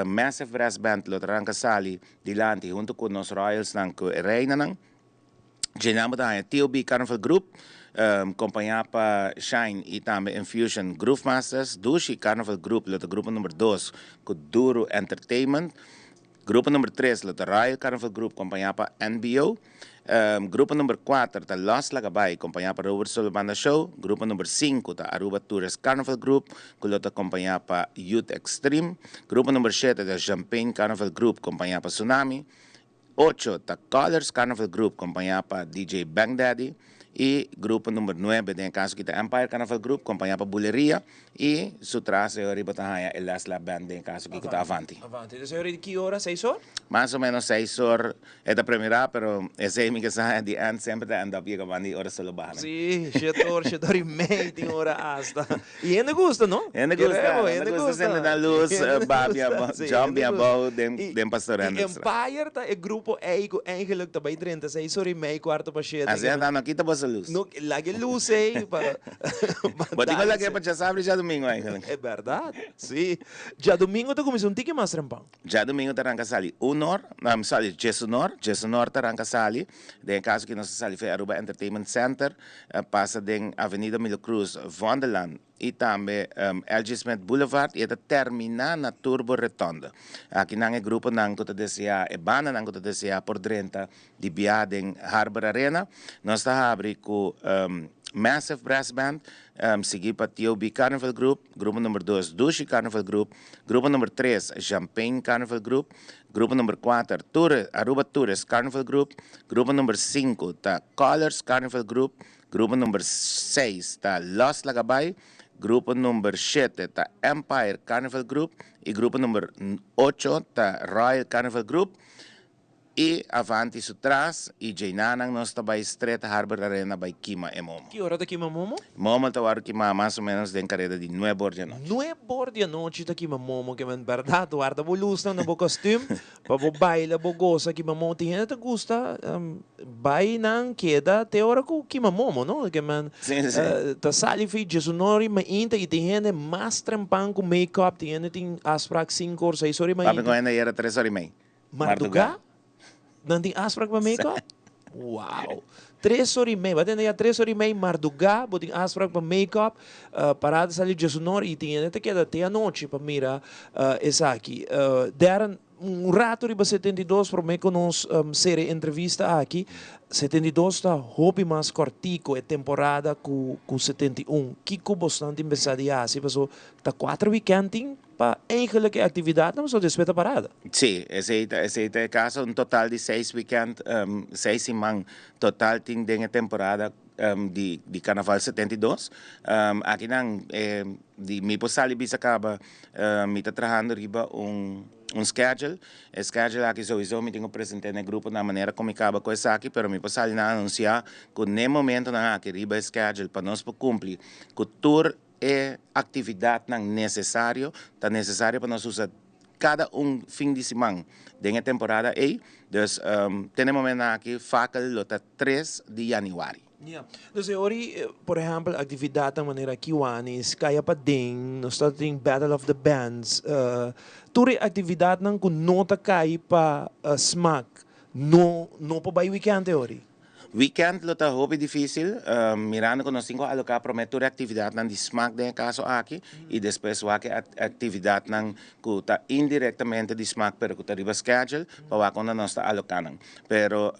S9: Massive Brass Band lo ta ranka sali dilanti huntu ku nos Royalsnan ku e reinanan. Dje nan bo ta haña TOB Carnival Group kompañá pa Shine i tambe Infusion Groove Masters. Dushi Carnival Group lo ta grupo number dos ku Duru Entertainment. Grupo number tres lo ta Royal Carnival Group kompañá pa NBO. Grupo number kuater ta Los Lagabay kompañá pa Robert Solo Banda Show. Grupo number sinku ta Aruba Tourist Carnival Group ku lo ta kompañá pa Youth Extreme. Grupo number shete ta Champagne Carnival Group kompañá pa Tsunami. Ocho ta Colors Carnival Group kompañá pa DJ Bang Daddy. I grupo number nuebe den e kaso aki ta Empire Carnival Group kompañá pa Buleria. I su tras e ora riba ta haña e Last Lap Band den e kaso aki ku ta Avanti.
S1: Avanti. Entonces e ora di ki ora? Seis or?
S9: Mas o menos seis or e ta premirá, pero esei mi ke sa at the end semper ta end up yega banda i ora solo baha.
S1: Sí, shete or, shete or i mei tin ora asta. I hende gusta, no?
S9: Hende gusta, hende gusta sende nan lus, babia, jumping abou den Pastor Hendrickstraat.
S1: I Empire ta e grupo ei ku eigenlijk ta bai drenta seis or i mei, kuarto pa shete.
S9: Asina ta, no kita boso lus.
S1: No, laga e lus ei pa.
S9: Bo tin ku lag'é pa djasabra i djadumingu eigenlijk.
S1: E bèrdat, si. Djadumingu ta kuminsá un tiki mas trempan.
S9: Djadumingu ta ranka sali un or, sali djes un or, djes un or ta ranka sali. Den e kaso ki nos ta sali for Aruba Entertainment Center, pasa den Avenida Milo Cruz, Vondellaan i tambe LG. Smith Boulevard i e ta terminá na Turbo Rotonde. Akinan e gruponan ku ta deseá, e bandanan ku ta deseá por drenta di bia den Harbor Arena. Nos ta habri ku Massive Brass Band, sigui pa TOB Carnival Group, grupo number dos Dushi Carnival Group, grupo number tres Champagne Carnival Group, grupo number kuater Aruba Tourist Carnival Group, grupo number sinku ta Colors Carnival Group, grupo number seis ta Los Lagabay, grupo number shete ta Empire Carnival Group i grupo number ocho ta Royal Carnival Group. I Avanti su tras i djeinanan nos ta bai stret Harbor Arena bai kima e momo.
S1: Ki ora ta kima momo?
S9: Momo ta wòrdu kimá mas o ménos den kareda di nuebe or di anochi.
S1: Nuebe or di anochi ta kima momo, ke men bèrdat warda bo lusnan na bo kòstüm pa bo baila, bo gosa kima momo. Tin hende ta gusta bai nan keda te ora ku kima momo, no? Ke men ta sali fi djesunor i mainta i tin hende mas trempan ku make-up, tin hende tin afsprak sinku or seis or i mainta.
S9: Papia ku hende ayera tres or i mei.
S1: Mardugá? Nan tin afspraak pa make-up? Wow! Tres or i mei. Bo a tende ya tres or i mei mardugá bo tin afspraak pa make-up. Parada sali djesunor i tin hende ta keda te anochi pa mira esaki. Darren, un rato riba 72 promé ku nos sera e entrevista aki. 72 ta hopi mas kòrtiku e temporada ku 71. Kiko bosnan tin pensá di hasi? Pasobra ta kuater wikènt tin. pa eigenlijk e actividadnan, pasobra despues ta parada.
S9: Sí, esey ta esey ta e caso. Un total di seis weekend, seis siman total tin den e temporada di di Carnaval 72. Akinan di mi por sali bisa caba mi ta trahando riba un un schedule. E schedule aki souiso mi tin cu presente na e grupo na manera cu mi caba cu esaki, pero mi por sali na anuncia cu n'e momentonan aki riba e schedule pa nos por cumpli cu tur e actividadnan necesario, ta necesario pa nos usa cada un fin di siman den e temporada ey. Dus te n'e momentonan aki fakel lo ta tres di januari.
S1: Ya. Dus e ora por ehempel actividadnan manera Kiwanis, Kaya Paden, nos ta tin Battle of the Bands, tur e actividadnan cu no ta cay pa smaak no no por bay weekend e ora.
S9: Weekend lo ta hopi dificil, mirando cu nos tin cu aloca prome tur e actividadnan di smaak den e caso aki y despues wak e actividadnan cu ta indirectamente di smaak pero cu ta riba schedule pa wak unda nos ta aloca nan. Pero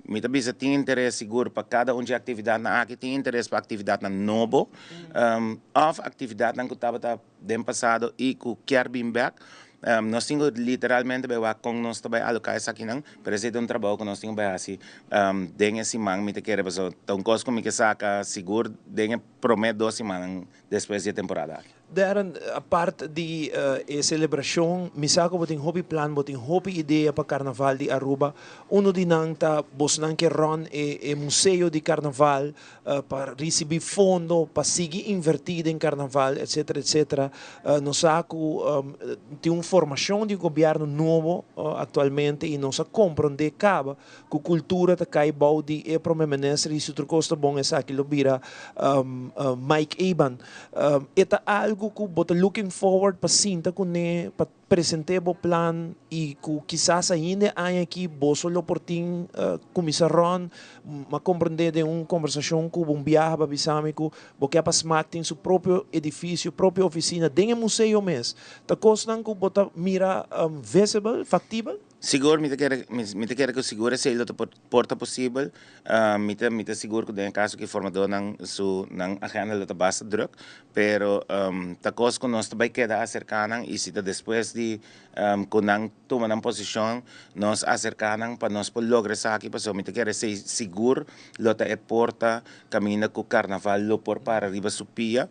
S9: mi ta bisa tin interes sigur pa cada un dje actividadnan aki, tin interes pa actividadnan nobo of actividadnan cu tabata den pasado y cu kier bin bek. Nos tin cu literalmente bay wak con nos ta bay aloca esakinan, pero esey ta un trabou cu nos tin cu bay haci den e siman, mi ta kere, pasobra ta un cos cu mi ke saca sigur den e prome dos simannan despues di e temporada aki.
S1: Darren, apart di e celebracion, mi sa cu bo tin hopi plan, bo tin hopi idea pa Carnaval di Aruba. Uno di nan ta bosnan ke run e museo di Carnaval, pa ricibi fondo pa sigui inverti den carnaval etcetera etcetera. Nos sa cu tin un formacion di gobierno nobo actualmente y nos a comprende caba cu cultura ta cay bou di e prome minister y si tur cos ta bon esaki lo bira Mike Eban. E ta algo cu bo ta looking forward pa sinta cune pa Present'é bo plan i ku kisas ainda e aña aki boso lo por tin kuminsá rònt. M'a komprendé den un kombersashon ku bo un biaha bo a bisa mi ku bo ke pa smak tin su propio edifisio, propio ofisina den e museo mes. Ta kosnan ku bo ta mira visible, faktibel?
S9: Sigur mi ta kere, mi ta kere ku sigur esei lo ta por ta posibel. Mi ta mi ta sigur ku den e kaso ku e formadornan su nan agenda lo ta basta druk, pero ta kos ku nos ta bai keda aserká nan i si ta despues di ku nan tuma nan posishon nos aserká nan pa nos por logra esaki pasobra mi ta kere esei sigur lo ta e porta kaminda ku karnaval lo por para riba su pia.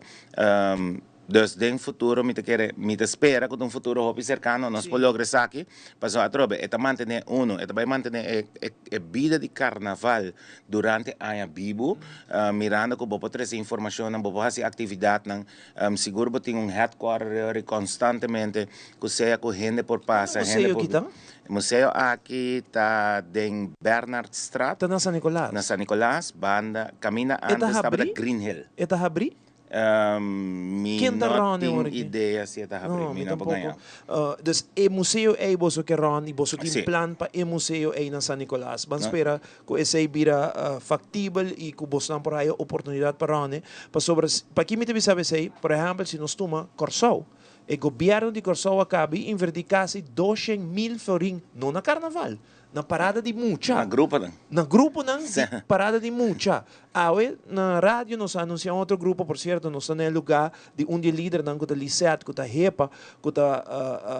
S9: Dus den futuro mi ta kere, mi ta spera ku ta un futuro hopi serkano nos por logra esaki, pasobra atrobe e ta mantené uno, e ta bai mantené e e e bida di karnaval durante aña bibu, mirando ku bo por trese informashonnan, bo por hasi aktividatnan, sigur bo tin un headquarter yori konstantemente ku sea ku hende por pasa, hende
S1: Museo
S9: por
S1: ki ta?
S9: E museo aki ta den Bernardstraat.
S1: Ta na San Nicolas?
S9: Na San Nicolas, banda, kaminda
S1: E ta
S9: antes tabata
S1: habrí?
S9: Green Hill.
S1: E ta habrí?
S9: Mi
S1: Ken ta
S9: no
S1: ròne
S9: tin
S1: ora ki?
S9: idea si e ta habrí,
S1: No,
S9: mi
S1: mi
S9: no por
S1: tampoco.
S9: gaña.
S1: Dus e museo ei boso ke ròne i boso tin
S9: Sí.
S1: plan pa e museo ei na San Nicolas. Ban
S9: No.
S1: spera ku esei bira faktibel i ku bosnan por haya oportunidat pa ròne. Pasobra, paki mi ta bisa esei? Por ehèmpel, si nos tuma Kòrsou, e gobièrnu di Kòrsou a kaba i invertí kasi 200,000 florin, no na karnaval, Na parada di mucha.
S9: Na gruponan.
S1: Na gruponan di parada di mucha. Awe na radio nos a anuncia un otro grupo, por cierto nos ta na e lugar di un di e lidernan cu ta Lisette, cu ta Hepa, cu ta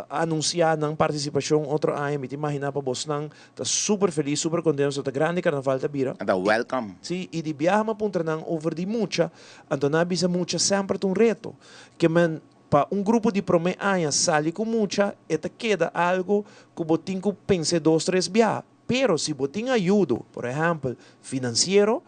S1: anuncia nan participacion otro aña. Mi ta imagina pa bosnan ta super feliz, super contento, ta grandi carnaval ta bira.
S9: Nan ta welcome.
S1: Si, y di biaha mi a puntra nan over di mucha, anto nan a bisa mucha semper ta un reto. Ke men Pa un grupo di promé aña sali ku mucha e ta keda algu ku bo tin ku pens'é dos tres biaha. Pero si bo tin ayudo, por ehèmpel, finansiero,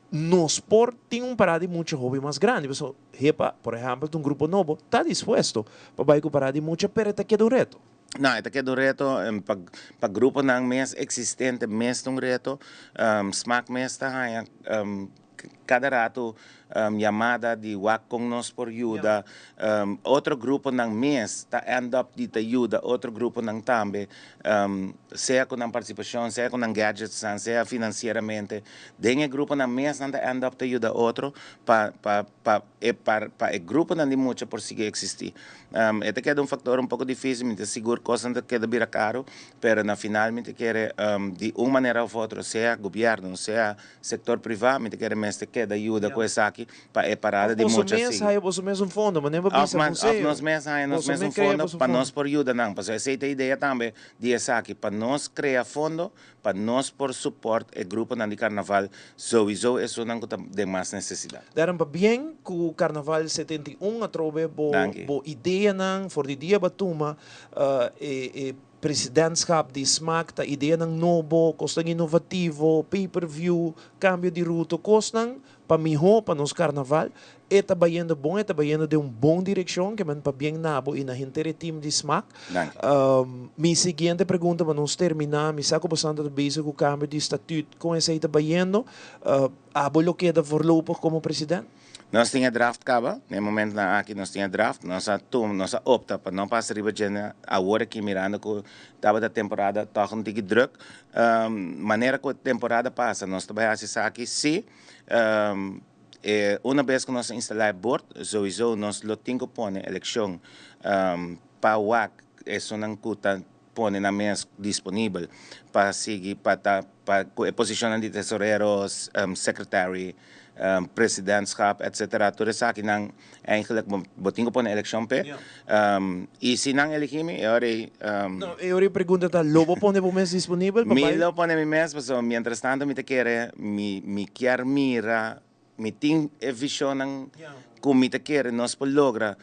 S1: nos por tin un parada di mucha hopi mas grandi. Pasobra Hepa, por ehèmpel, ta un grupo nobo, ta dispuesto pa bai ku parada di mucha, pero e ta keda un reto.
S9: No, e ta keda un reto pa pa gruponan mes eksistente mes ta un reto. Smak mes ta haña Kada rato yamada di wak kon nos por yuda. Otro gruponan mes ta end up di ta yuda otro gruponan tambe, sea ku nan partisipashon, sea ku nan gadgetsnan, sea finansieramente. Den e gruponan mes nan ta end up ta yuda otro pa pa pa e pa e gruponan di mucha por sigui eksistí. E ta keda un faktor un poko difísil, mi ta sigur kosnan ta keda bira karu, pero na final mi ta kere di un manera òf otro, sea gobièrnu, sea Sector priva mi ta kere mester. mester keda yuda ku esaki pa e parada
S1: Of
S9: di
S1: boso
S9: mucha
S1: mes
S9: sigui.
S1: haya boso mes un fondo, manera bo
S9: Of
S1: bisa
S9: mas, of
S1: museo.
S9: nos mes haya nos
S1: Boso
S9: mes
S1: mes
S9: un
S1: krea
S9: fondo
S1: boso
S9: pa
S1: fondo.
S9: nos por yuda nan. Pasobra esei ta e idea tambe di esaki, pa nos krea fondo pa nos por support e gruponan di karnaval, souiso esunnan ku ta den mas nesesidat.
S1: Darren, pabien ku Karnaval 71 atrobe bo
S9: Danki.
S1: bo ideanan for di dia bo a tuma e e presidentschap di smaak ta ideanan nobo, kosnan inovativo, pay per view, kambio di ruto, kosnan pa mihó pa nos karnaval. E ta bayendo bon, e ta bayendo den un bon direkshon, ke men pabien na bo i na henter e team di smaak.
S9: Danki.
S1: Mi siguiente pregunta pa nos terminá, mi sa ku bosan ta bezig ku kambio di statut, kon esei ta bayendo? Abo lo keda voorlopig komo president?
S9: Nos tin e draft kaba, na e momentonan aki nos tin e draft, nos a tuma, nos a opta pa no pasa riba dje awor aki mirando ku tabata temporada tòg un tiki druk. Manera ku e temporada pasa nos ta bai hasi esaki si e una bes ku nos a instalá e bord souiso nos lo tin ku pone elekshon pa wak esunnan ku ta pone nan mes disponibel pa sigui pa ta pa ku e posishonnan di tesorero, secretary, presidentschap etcetera tur esakinan eigenlijk bo bo tin ku pone elekshon p'e i si nan eligi mi e ora ei
S1: No, e ora ei pregunta ta lo bo pone bo mes disponibel pa
S9: Mi
S1: bai?
S9: lo pone mi mes pasobra mientras tanto mi ta kere mi mi kier mira Mi tin e visionnan cu mi ta kere nos por logra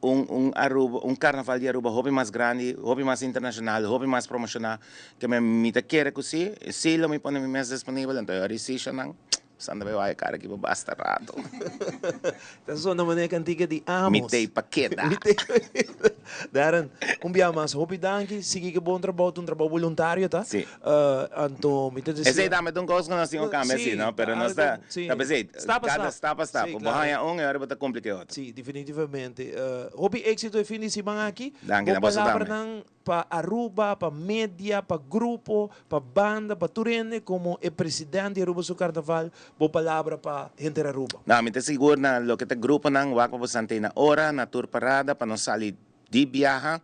S9: un un Aruba, un carnaval di Aruba hopi mas grandi, hopi mas internacional, hopi mas promociona. Ke men mi ta kere cu si, si lo mi pone mi mes disponibel, anto e ora e sisionan santa bay wak e cara aki pa basta rato.
S1: Ta sona manera cantica di Amos.
S9: Mi t'ey pa keda.
S1: Mi t'ey pa keda. Darren, un bia mas hopi danki, sigui cu bon trabou, ta un trabou boluntario ta.
S9: Si.
S1: Anto mi ta deseá.
S9: Esei tambe ta un kos ku nos tin ku kambia si, no? Pero nos ta ta pensei,
S1: Stap pa
S9: kada
S1: stap.
S9: stap pa stap.
S1: Sí,
S9: Bo
S1: klaro.
S9: haña un i ora bo ta kumpli ku e otro.
S1: Sí, definitivamente. Hopi éksito e fin di siman aki.
S9: Danki
S1: Bo
S9: na boso tambe.
S1: palabranan pa Aruba, pa media, pa grupo, pa banda, pa tur hende komo e president di Aruba su Karnaval, bo palabra pa henter Aruba.
S9: No, mi ta sigur na loke ta gruponan wak pa bo sant'ei na ora, na tur parada pa nos sali Di biaha,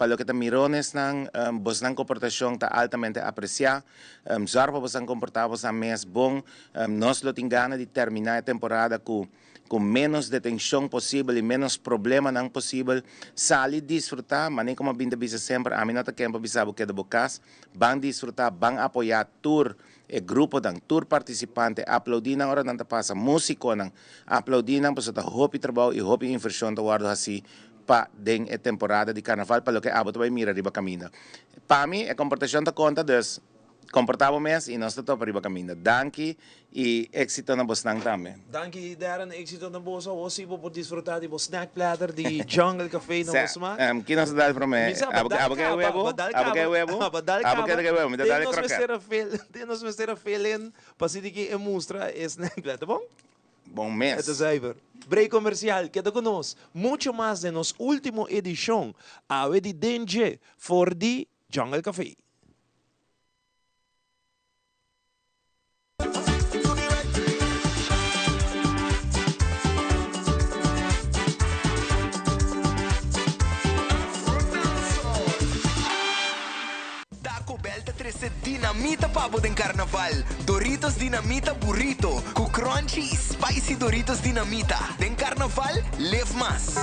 S9: pa loke ta mironesnan, bosnan komportashon ta altamente apresiá. Zòrg pa bosnan komportá bosnan mes bon. Nos lo tin gana di terminá e temporada ku ku ménos detenshon posibel i ménos problemanan posibel. Sali disfrutá, manera ku mi a bin ta bisa semper, ami no ta ken pa bisa bo keda bo kas. Ban disfrutá, ban apoyá tur e gruponan, tur partisipante. Aplaudí nan ora nan ta pasa, músikonan. Aplaudí nan pasobra ta hopi trabou i hopi invershon ta wòrdu hasí pa den e temporada di karnaval pa loke abo ta bai mira riba kaminda. Pa mi e komportashon ta konta dus komportá bo mes i nos ta topa riba kaminda. Danki i éksito na bosnan tambe.
S1: Danki Darren, éksito na boso. Awor si bo por disfrutá di bo snack platter di Jungle Cafe na
S9: Sa,
S1: bo smak.
S9: ki nos ta dal promé?
S1: Mi sa,
S9: Abo
S1: badal
S9: abo ke
S1: kaba,
S9: webo?
S1: badal
S9: Abo ke
S1: kaba,
S9: webo?
S1: badal
S9: Abo ke
S1: kaba.
S9: ke webo? Mi ta
S1: Den
S9: dal e
S1: nos
S9: kroket.
S1: mester a fill, den nos mester a fill in Pa si di ki e mustra e snack ta bon?
S9: Bon mes.
S1: E ta zuiver. Break comercial, keda cu nos. Mucho mas den nos ultimo edicion awe di Den Dje for di Jungle Café.
S10: Taco Bell ta trece dinamita pa bo den Carnaval. Doritos Dinamita Burrito cu crunchy y spicy Doritos Dinamita. Den Carnaval, live mas!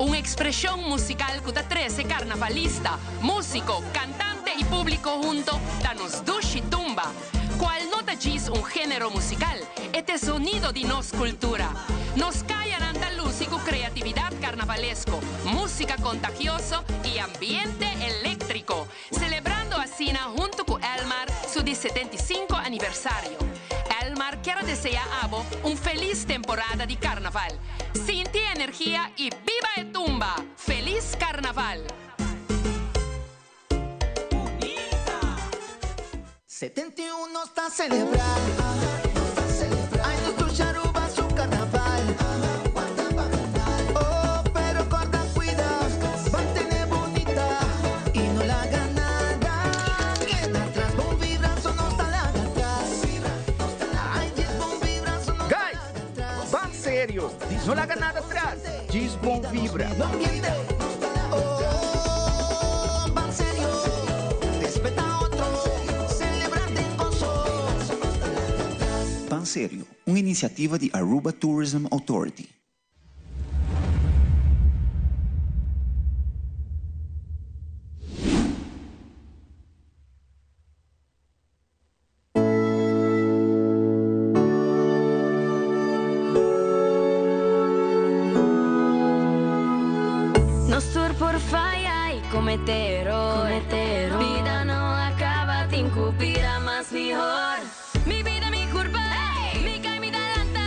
S11: Un expresion musical cu ta trece carnavalista, musico, cantante y publico hunto ta nos Dushi Tumba, cual no ta djis un genero musical, e t'e zonido di nos cultura. Nos cayanan ta luci cu creatividad carnavalesco, musica contagioso y ambiente electrico, celebrando asina hunto cu Elmar su di 75 aniversario. Elmar kier a desea abo un feliz temporada di carnaval. Sinti e energia y biba e tumba! Feliz Carnaval!
S12: 71 nos ta celebra Ay nos dushi Aruba su carnaval Oh pero corda cuida Mantene bunita Y no laga nada Keda atras Bon vibra so nos ta laga atras Ay djis bon vibra so nos ta
S5: Guys,
S12: laga atras
S5: ban serio, no laga nada atras, djis bon vibra.
S12: Oh, ban serio, respeta otro, celebra den gozo.
S6: Serio, un iniciativa di Aruba Tourism Authority.
S13: Nos tur por faya y comete eror. Bida no a caba, tin cu bira mas mihor. Mi bida mi curpa, mi cay mi ta lanta.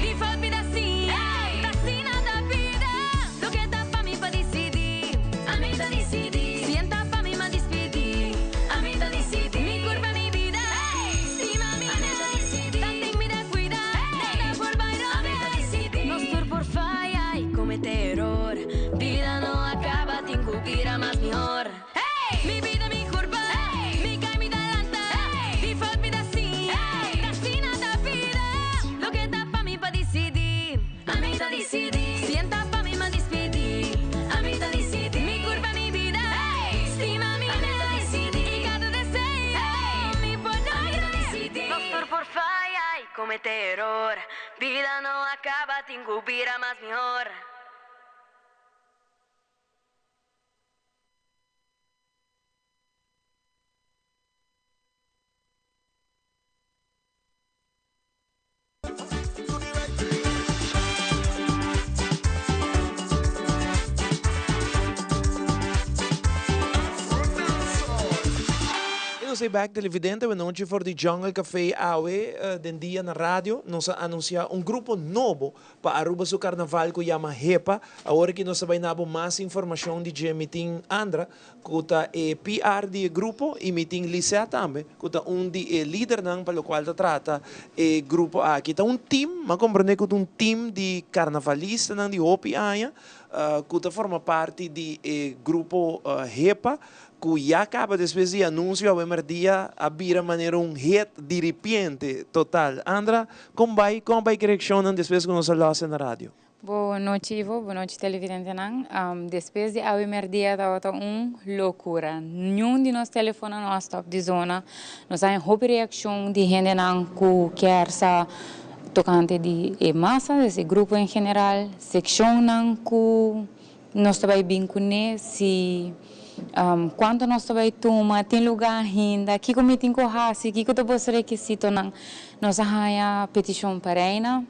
S13: Di fout mi ta siña, ta asina ta bida. Loke ta pa mi pa dicidi, ami ta dicidi. Si en ta pa mi ma dispidi, ami ta dicidi. Mi curpa mi bida, stima mi ami ta dicidi. Tanten mi ta cuida, nada por bay robes. Ami ta dicidi. Nos tur por faya y comete eror, bida no a caba, tin cu bira mas mihor. Mi bida mi curpa, mi cay mi ta lanta, di fout mi ta siña, ta asina ta bida. Loke ta pa mi pa dicidi. Ami ta disidí. Si en ta pa mi m'a dispidí. Ami ta disidí. Mi kurpa mi bida. Stima mi Ami ta disidí. I kada deseo mi por logra. Ami ta disidí. Nos tur por faya i kometé eror. Bida no a kaba tin ku bira mas mihor.
S1: Y nos ei bek televidente awenochi for di Jungle Café awe den dia na radio nos a anuncia un grupo nobo pa Aruba su carnaval cu yama Hepa. Awor aki nos ta bay nabo mas informacion di dje mi tin Andra cu ta e PR di e grupo y mi tin Lisette tambe cu ta un di e lidernan pa locual ta trata e grupo aki. Ta un team, m'a comprende cu ta un team di carnavalistanan di hopi aña cu ta forma parti di e grupo HEPA cu ya caba despues di anuncio awe merdia a bira manera un hit diripiente total. Andra, con bay, con a bay cu e reaccionnan despues cu nos a los na radio?
S14: Bo nochi Ivo, bo nochi televidentenan. Despues di awe merdia tabata un locura. Niun di nos telefonan no a stop di zona. Nos a haña hopi reaccion di hendenan cu kier sa tocante di e masa, des e grupo en general, seccionnan cu nos ta bay bin cune, si cuanto nos ta bay tuma, tin luga ainda, kico mi tin cu haci, kico ta boso requisitonan. Nos a haña peticion pa Reina.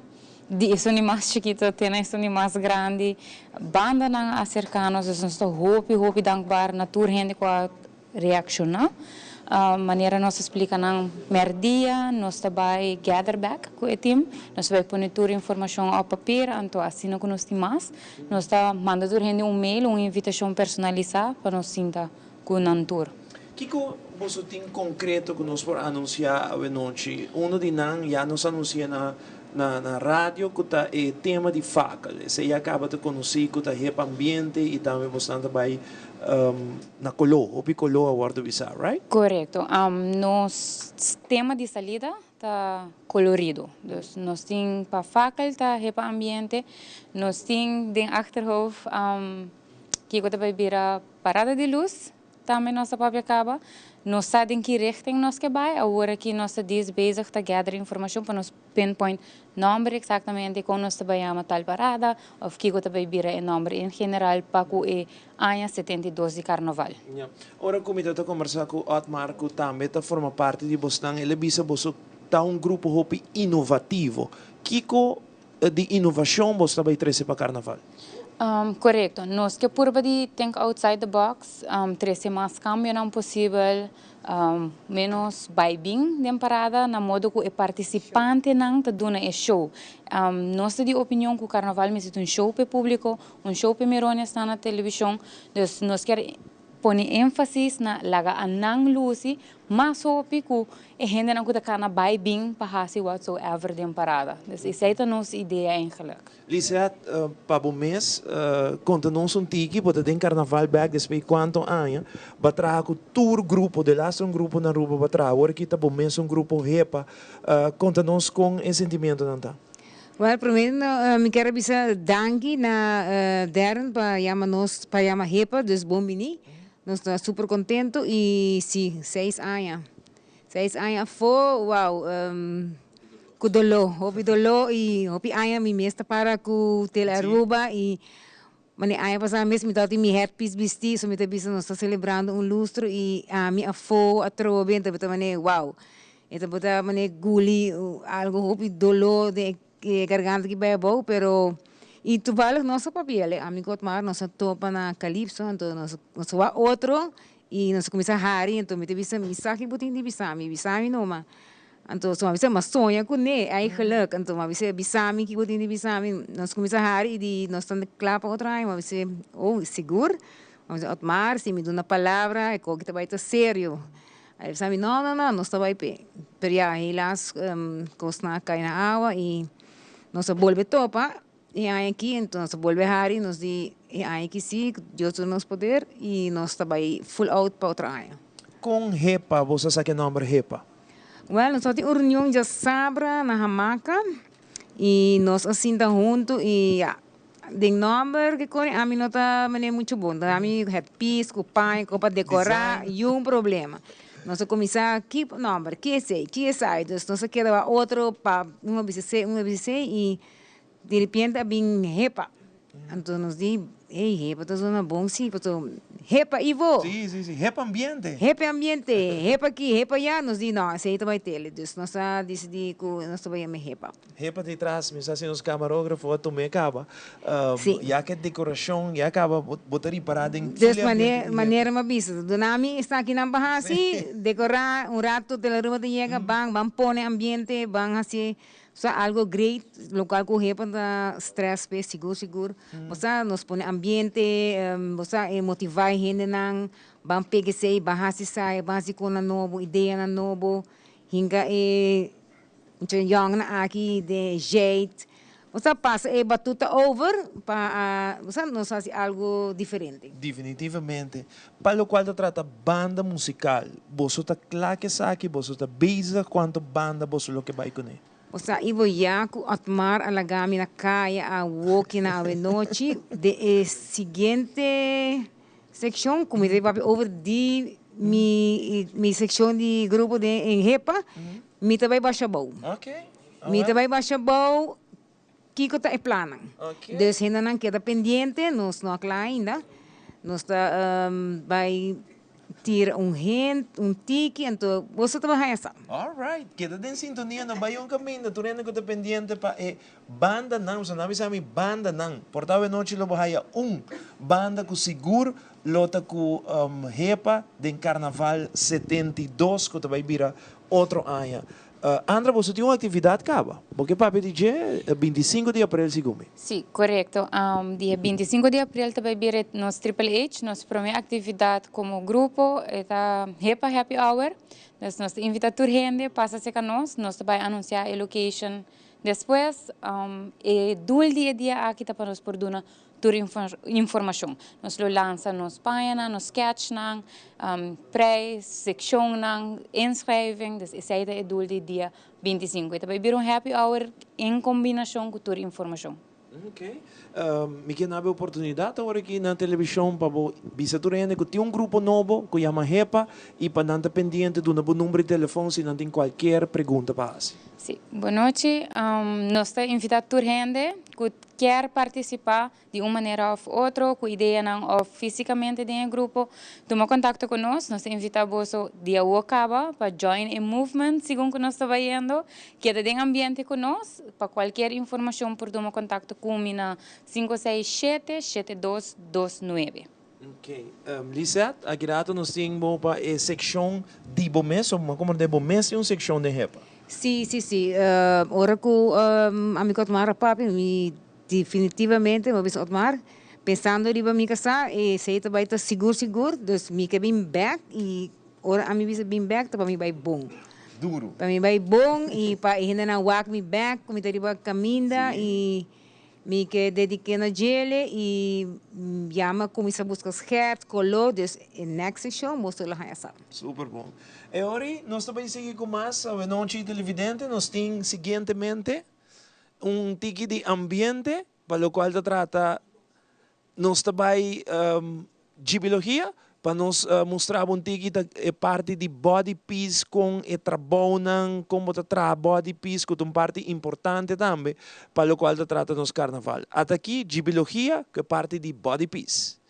S14: Di esun di mas chikito te na esun di mas grandi, bandanan a aserká nos, dus nos ta hopi hopi dankbaar na tur hende ku a reakshoná. Manera nos a splika nan mèrdia, nos ta bai gather back ku e tim, nos ta bai pone tur informashon op papir, anto asina ku nos tin mas, nos ta manda tur hende un mail, un invitashon personalisá pa nos sinta ku nan tur.
S1: Kiko boso tin konkreto ku nos por anunsiá awenochi? Uno di nan ya nos anunsiá na na radio ku ta e tema di fakel. Esei ya kaba ta konosí ku ta hep ambiente i tambe bosnan ta bai na koló, hopi koló a wòrdu bisá, right?
S14: Korekto. Nos tema di salida ta kolorido. Dus nos tin pa fakel ta hep ambiente, nos tin den achterhoofd kiko ta bai bira parada di lus. Tambe nos ta papia caba. Nos sa den ki richting nos ke bai. Awor aki nos ta dies bezig ta gather informacion pa nos pinpoint nomber exactamente con nos ta bai yama tal parada of kico ta bai bira e nomber en general pa cu e aña 72 di carnaval.
S1: Ya. Ora cu mi ta ta combersa cu Otmar cu tambe ta forma parti di bosnan, el a bisa boso ta un grupo hopi innovativo. Kico di inovacion bo ta bay trece pa carnaval?
S14: Corecto. Nos ke purba di think outside the box, trece mas cambionan posibel, menos bay bin den parada na modo cu e participantenan ta duna e show. Nos ta di opinion cu carnaval mester ta un show p'e publico, un show p'e mironesnan na television, dus nos kier Pone énfasis na laga a nan lusi mas hopi ku e hendenan ku ta kana bai bin pa hasi whatsoever den parada. Dus esei ta nos idea eigenlijk.
S1: Lisette, pa bo mes, konta nos un tiki, bo ta den karnaval bèk despues di kuantu aña, bo a traha ku tur grupo, de laatste un grupo na Aruba bo a traha, awor aki ta bo mes un grupo hepa, konta nos kon e sentimientonan ta.
S2: Wel, prome mi kier a bisa danki na Darren pa yama nos, pa yama Hepa, dus bon bini. Nos ta super contento y si, seis aña. Seis aña afo, wow. Ku doló, hopi doló i hopi aña mi mes ta para ku Tele Aruba i mane aña pasá mes mi tabatin mi headpiece bistí, so mi ta bisa nos ta selebrando un lustro i ami afó atrobe ta ta mane wow. E tabata mane guli algo hopi doló den e garganta ki bai abou pero i toevallig nos a papia le ami ku Otmar nos a topa na Calypso anto nos nos a wak otro i nos a kuminsá hari anto mi ta bisa mi sa ki bo tin di bisa mi bisa mi numa anto su a bisa mi a soña kuné eigenlijk anto mi a bisa bisa mi ki bo tin di bisa mi nos kuminsá hari i di nos ta kla pa otro aña mi a bisa oh sigur mi a bisa Otmar si mi duna palabra e koki ta bai ta serio. A bisa mi, no, no, no, nos ta bai p'e. Pero ya, helaas kosnan a kai na awa i nos a bolbe topa e aña aki, enton nos a bolbe hari, nos di e aña aki sí, Dios duna nos poder i nos ta bai full out pa otro aña.
S1: Kon Hepa boso a saka e nòmber Hepa?
S2: Wèl, nos tabatin un reunion djasabra na Hamaka i nos a sinta huntu i ya, Den nomber ke koni ami no ta mane mucho bon. Ta ami het pis ku paña ku pa dekorá yun problema. Nos a kuminsá ki nomber, ki esei, ki esai. Dus nos a keda wak otro pa un a bisa esei, un a bisa esei i diripiente a bin hepa. Anto nos di, ey hepa ta zona bon si, pasobra hepa Ivo.
S1: Sí, sí, sí, hepa ambiente.
S2: Hepa ambiente, hepa aki, hepa allá. Nos di no, esei ta bai tele. Dus nos a disidí ku nos ta bai yama hepa.
S1: Hepa di tras, mi sa si nos camarógrafo a tum'é caba. Ya ke decoracion ya caba, bo ta ripara den
S2: Dus manera mi a bisa, duna mi esakinan pa haci, decora un rato te la Aruba ta yega, ban, ban pone ambiente, ban haci sa algo great, locual cu hepa ta stress p'e sigur sigur. Bo sa nos pone ambiente, bo sa e motiva e hendenan, ban pega esey, ban haci esai, ban haci conan nobo, ideanan nobo, hinca e. Mucha yòngnan aki den jeit. Bo sa pasa e batuta over pa bo sa nos hasi algu diferente.
S1: Definitivamente. Pa lokual ta trata banda musikal, boso ta kla ku esaki? Boso ta bezig? Kuantu banda boso lo ke bai kuné?
S2: Bo sa Ivo ya ku Otmar a laga mi na kaya a woki na awenochi den e siguiente sekshon ku mi ta papia over di mi mi sekshon di grupo den en Hepa. Mi ta bai basha bou. Mi ta bai basha bou kiko ta e plannan. Dus hendenan keda pendiente, nos no a kla ainda. Nos ta bai tira un hint, un tiki, anto boso ta bai haña sa.
S1: Alright, keda den sintonia, no bai un kaminda. Tur hende ku ta pendiente pa e bandanan, pasobra nan a bisa mi bandanan. Por ta awenochi lo bo haya un banda ku sigur lo ta ku Hepa den Karnaval 72 ku ta bai bira Otro aña. Andra, boso tin un actividad caba. Bo ke papia di dje 25 di april segun mi.
S14: Sí, corecto. Dia 25 di april ta bay bira nos Triple H, nos prome actividad como grupo. E ta Hepa Happy Hour. Dus nos ta invita tur hende pasa cerca nos. Nos ta bay anuncia e location despues. E doel di e dia aki ta pa nos por duna Tur informashon. Nos lo lansa nos pañanan, nos sketchnan, prijs, sekshonnan, inschrijving. Dus esei ta e doel di dia 25. E ta bai bira un happy hour en kombinashon ku tur informashon.
S1: Ok. Mi ke nabe oportunidat awor aki na televishon pa bo bisa tur hende ku tin un grupo nobo ku yama HEPA i pa nan ta pendiente duna bo number di telefon si nan tin kualkier pregunta pa hasi.
S14: Si. Bonochi. Nos ta invita tur hende ku kier partisipá di un manera òf otro ku ideanan òf físikamente den e grupo, tuma kontakto ku nos. Nos ta invitá boso di awor kaba pa join e movement segun ku nos ta bayendo. Keda den ambiente ku nos. Pa kualkier informashon por tuma kontakto ku mi na 567 7229.
S1: Ok. Lisette, aki rato nos tin bo pa e sekshon di bo mes, o bo komprende bo mes tin un sekshon den HEPA.
S2: Sí, sí, sí. Ora ku ami ku Otmar a papia, mi definitivamente mi a bisa Otmar, pensando riba mi kasá, esei ta bai ta sigur sigur, dus mi ke bin bèk i ora ami bisa bin bèk ta pa mi bai bon.
S1: Duru.
S2: Pa mi bai bon i pa e hendenan wak mi bèk ku mi ta riba kaminda i Mi ke dediké na djele i ya mi a kuminsá buska skèrt, koló, dus e next seshon boso lo haña sa.
S1: Super bon. E ora nos ta bai sigui ku mas awenochi televidente. Nos tin siguientemente un tiki di ambiente pa lokual ta trata nos ta bai djibilogia. Pa nos mustra bo un tiki ta e parti di body piece con e trabounan, con bo ta traha body piece cu ta un parti importante tambe pa locual ta trata nos carnaval. Ata aki Jibilogia cu e parti di body piece.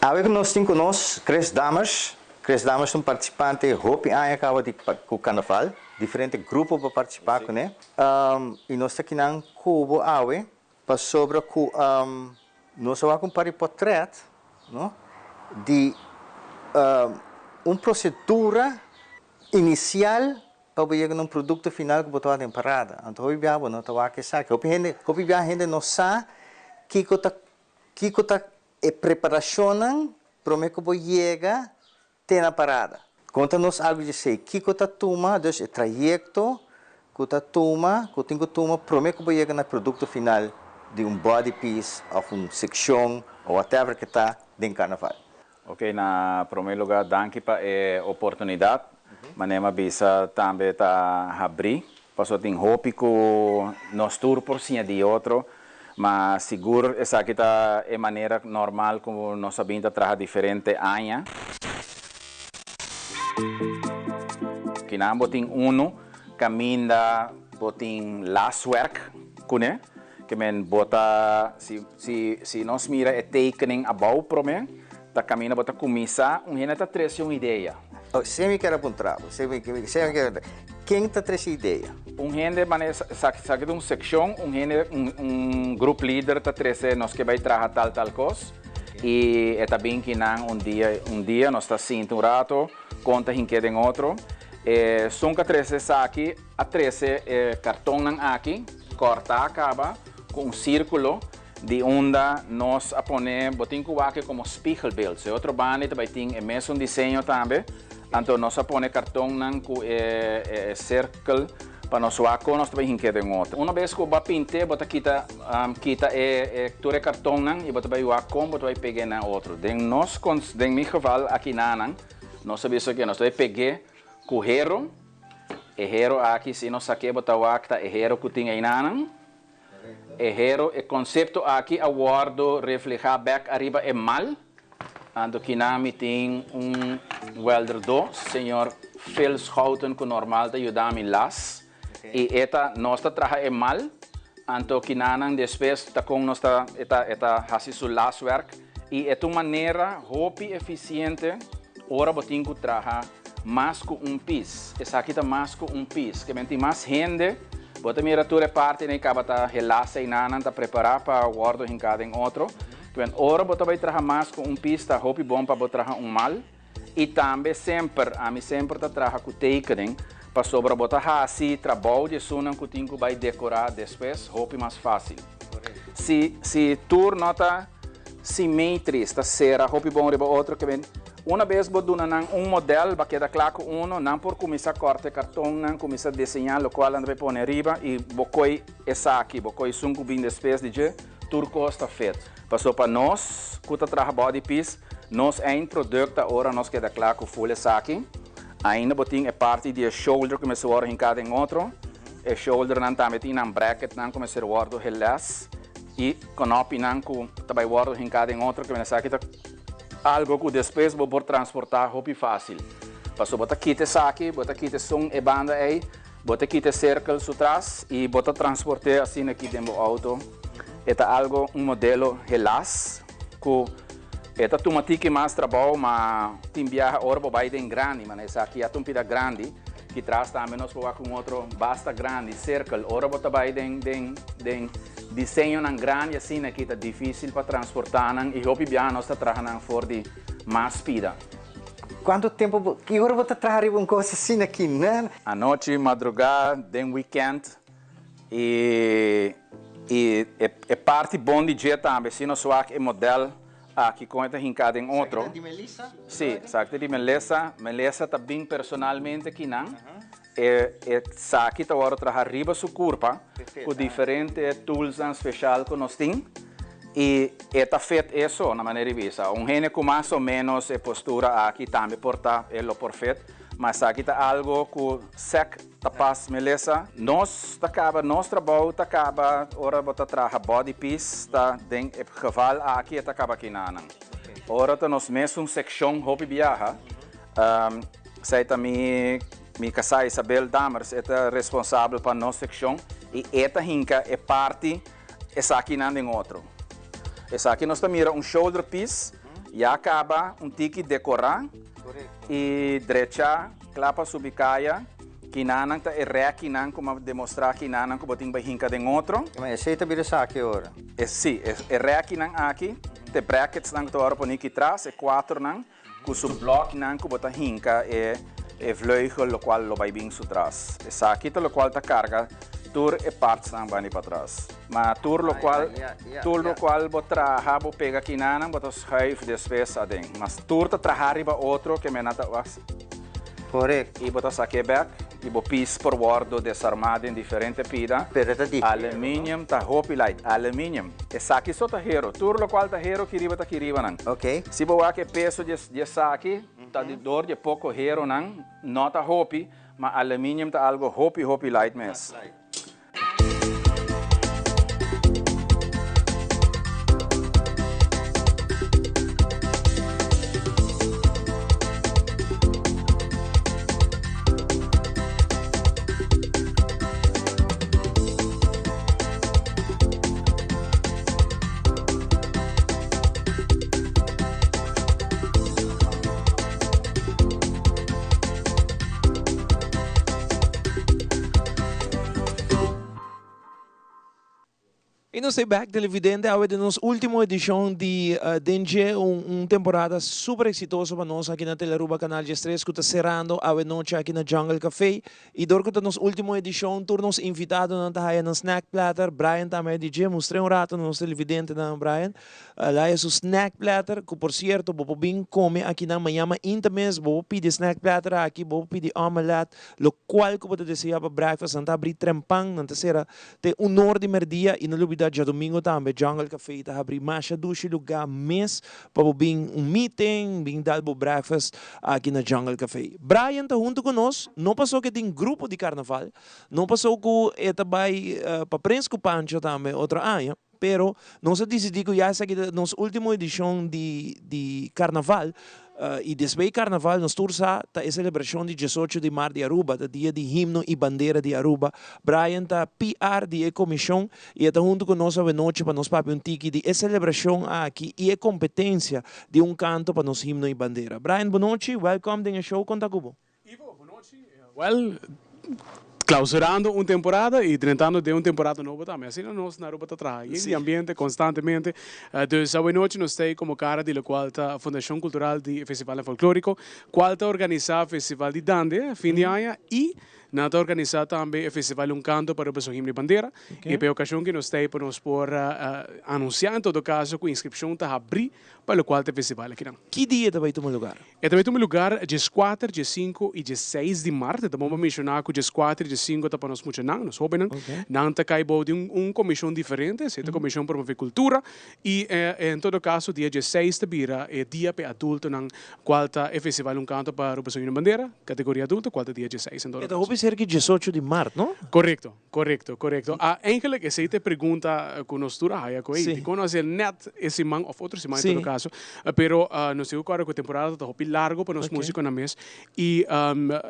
S15: Awe ku nos tin ku nos Chris Dammers. Chris Dammers ta un partisipante hopi aña kaba di ku karnaval. Diferente grupo pa partisipá kuné. I nos ta kinan ku bo awe Pasobra ku nos a wak un par di portret, no, di un prosedura inisial pa bo yega na un produkto final ku bo ta wak den parada. Anto hopi biaha bo no ta wak esaki. Hopi hende, hopi biaha hende no sa kiko ta kiko ta e preparashonnan promé ku bo yega Te na parada. Konta nos algu di esei. Kiko ta tuma, dus e trayekto ku ta tuma, ku tin ku tuma promé ku bo yega na produkto final di un body piece òf un sekshon òf whatever ke ta den karnaval?
S16: Ok, na promé lugá danki pa e oportunidat. Manera mi a bisa tambe ta habrí, pasobra tin hopi ku nos tur por siña di otro, ma sigur esaki ta e manera normal ku nos a bin ta traha diferente aña. Kinan bo tin unu kaminda bo tin laswerk kuné, ke men bo ta si si si nos mira e tekening abou promé ta kaminda bo ta kuminsá un hende ta trese un idea.
S15: Oh, si mi kier a puntra bo, si mi si mi kier a ken ta trese idea?
S16: Un hende mane sa saki ta un sekshon, un hende un un grup lider ta trese nos ke bai traha tal tal kos i e ta bin kinan un dia un dia nos ta sinta un rato kon ta hink'é den otro. E sun ka trese esaki a trese e kartonnan aki kòrtá kaba ku un sírkulo Di unda nos a pone bo tin cu wak como spiegelbeeld. So e otro banda ta bay tin e mesun diseño tambe. Anto nos a pone cartonnan cu e e cirkel pa nos wak con nos ta bay hinke den otro. Una bes cu bo a pinte bo ta kita kita e e tur e cartonnan y bo ta bay wak con bo ta bay pege na otro. Den nos den mi geval aki nanan nos a bisa oke nos ta bay pege cu hero. E hero aki si nos sake bo ta wak ta e hero cu tin eynanan. E hero, e konsepto aki a wòrdu reflehá bèk ariba e mal. Anto kinan mi tin un wèlderdó, señor Phil Schouten, ku normal ta yuda mi las. I e ta, nos ta traha e mal, anto kinanan despues ta kon nos ta, e ta, e ta hasi su laswèrk. I e ta un manera hopi efisiente ora bo tin ku traha mas ku un pis. Esaki ta mas ku un pis. Ke men tin mas hende, bo ta mira tur e parti nei kaba ta helá seinanan ta prepará pa wòrdu hinká den otro. Ke men ora bo ta bai traha mas ku un pis ta hopi bon pa bo traha un mal. I tambe semper, ami semper ta traha ku tekening, pasobra bo ta hasi trabou di esunnan ku tin ku bai dekorá despues hopi mas fásil. Si si tur no ta simetris, ta sera hopi bon riba otro, ke ben una bes bo duna nan un modèl, ba keda kla ku uno, nan por kuminsá kòrta e kartonnan, kuminsá diseñá lokual nan ta bai pone riba i bo koi esaki, bo koi esun ku bin despues di dje, tur kos ta fet. Paso pa nos ku ta traha body piece, nos eindproduct ta ora nos keda kla ku full esaki. Ainda bo tin e parti di e shoulder ku mester wòrdu hinká den otro. E shouldernan tambe tin nan bracketnan ku mester wòrdu heles i kònòpinan ku ta bai wòrdu hinká den otro. Kimen esaki ta algo ku despues bo por transportá hopi fásil. Paso bo ta kita esaki, bo ta kita esun e banda ei, bo ta kita e sirkel su tras i bo ta transport'é asina aki den bo outo. E ta algo un modelo helas ku e ta tuma tiki mas trabou ma tin biaha ora bo bai den grandi mana esaki ya ta un pida grandi ki tras tambe nos por wak un otro basta grandi circle ora bo ta bai den den den diseñonan grandi asina aki ta dificil pa transporta nan y hopi biaha nos ta traha nan for di mas pida.
S15: Cuanto tempo bo ki ora bo ta traha riba un cos asina aki nan?
S16: Anochi madruga den weekend Y y e e parti bon di dje tambe si nos wak e model Aki kon e ta hinká den otro.
S15: Esaki ta di Melissa?
S16: Sí, esaki ta di Melissa. Melissa ta bin personalmente kinan. E esaki ta wòrdu traha riba su kurpa ku diferente toolsnan speshal ku nos tin i e ta fit eso na manera di bisa. Un hende ku mas o ménos e postura aki tambe por ta e lo por fit, ma esaki ta algu ku sèk ta pas Melissa. Nos ta kaba nos trabou ta kaba ora bo ta traha body piece ta den e geval aki e ta kaba kinanan. Ora ta nos mesun sekshon hopi biaha. Esei ta mi mi kasá Isabel Dammers, e ta responsabel pa nos sekshon i e ta hinka e parti esakinan den otro. Esaki nos ta mira un shoulder piece ya kaba un tiki dekorá i drechá kla pa subi kaya. Kinanan ta e rèkinan ku mi a demostrá kinanan ku bo tin bai hinka den otro.
S15: Ma esei ta bira esaki ora?
S16: E si, e rèkinan aki, ta e bracketsnan ku ta wòrdu poní aki tras, e kuaternan. Ku su blòknan ku bo ta hinka e e vleugel lokual lo bai bin su tras. Esaki ta lokual ta karga tur e partsnan bani patras. Ma tur lokual tur lokual bo traha bo pega kinanan bo ta schuif despues aden. Mas tur ta traha riba otro ke mena ta was.
S15: Korekto.
S16: I bo ta sak'é bèk i bo pis por wòrdu desarmá den diferente pida.
S15: Pero e ta di hero, no?
S16: Aluminium ta hopi light. Aluminium. Esaki so ta hero. Tur lokual ta hero ki riba ta ki riba nan.
S15: Ok.
S16: Si bo wak e peso di di esaki ta di dor di e poko heronan no ta hopi, ma aluminium ta algo hopi hopi light mes.
S1: Y nos ta back televidente awe den nos ultimo edicion di Den Dje, un un temporada super exitoso pa nos aki na Telearuba Canal 13 cu ta cerando awe nochi aki na Jungle Cafe. Y dor cu ta nos ultimo edicion tur nos invitadonan ta haya nan snack platter, Brian tambe a di dje, mustr'e un rato na nos televidentenan Brian, el haya su snack platter, cu por cierto bo por bin come akinan mañana mainta mes, bo por pidi snack platter aki, bo por pidi omelet, locual cu bo ta desea pa breakfast, nan ta habri trempan, nan ta cera te un or di merdia y no lubida djadomingo tambe Jungle Cafe ta habri masha dushi lugar mes Pa bo bin un meeting, bin dal bo breakfast aki na Jungle Cafe. Brian ta hunto cu nos, no paso cu e tin grupo di carnaval, no paso cu e ta bay pa Prins cu Pancho tambe otro aña, pero nos a dicidi cu ya esaki ta nos ultimo edicion di di carnaval, y despues di carnaval nos tur sa ta e celebracion di diesocho di maart di Aruba, ta dia di himno y bandera di Aruba. Brian ta PR di e comision I e ta huntu ku nos awenochi pa nos papia un tiki di e selebrashon aki i e kompetensia di un kanto pa nos himno i bandera. Brian, bonochi, wèlkòm den e show, konta ku bo.
S17: Ivo, bonochi. Wèl, klausurando un temporada i drentando den un temporada nobo tambe. Asina nos na Aruba ta traha yen di ambiente konstantemente. Dus awenochi nos ta ei komo kara di lokual ta Fundashon Kultural di Festivalnan Folklóriko, kual ta organisá Festival di Dande fin di aña i Nan ta organisá tambe e festival Un Canto pa Aruba Su Himno y Bandera. I pa e okashon ku nos ta ei pa nos por anunsiá en todo kaso ku inskripshon ta habrí pa lokual ta e festival akinan.
S1: Ki dia e ta bai tuma lugar?
S17: E ta bai tuma lugar dieskuater, diesinku i diesseis di mart. E ta bon pa menshoná ku dieskuater i diesinku ta pa nos muchanan, nos hóbennan. Nan ta kai bou di un komishon diferente, esei ta Komishon Promové Kultura. I en todo kaso dia diesseis ta bira e dia pa e adultonan Cual ta e festival Un Canto pa Aruba Su Himno Bandera, categoria adulto, cual ta dia dieseis en todo
S1: E ta
S17: caso.
S1: hopi cerca diesocho di mart, no?
S17: Correcto, correcto, correcto. Ah, eigenlijk esey ta e pregunta cu nos tur a haya cu, ey, dicon no haciel net e siman of otro siman en todo caso? Pero nos tin cu corda cu e temporada ta hopi largo pa nos musiconan mes y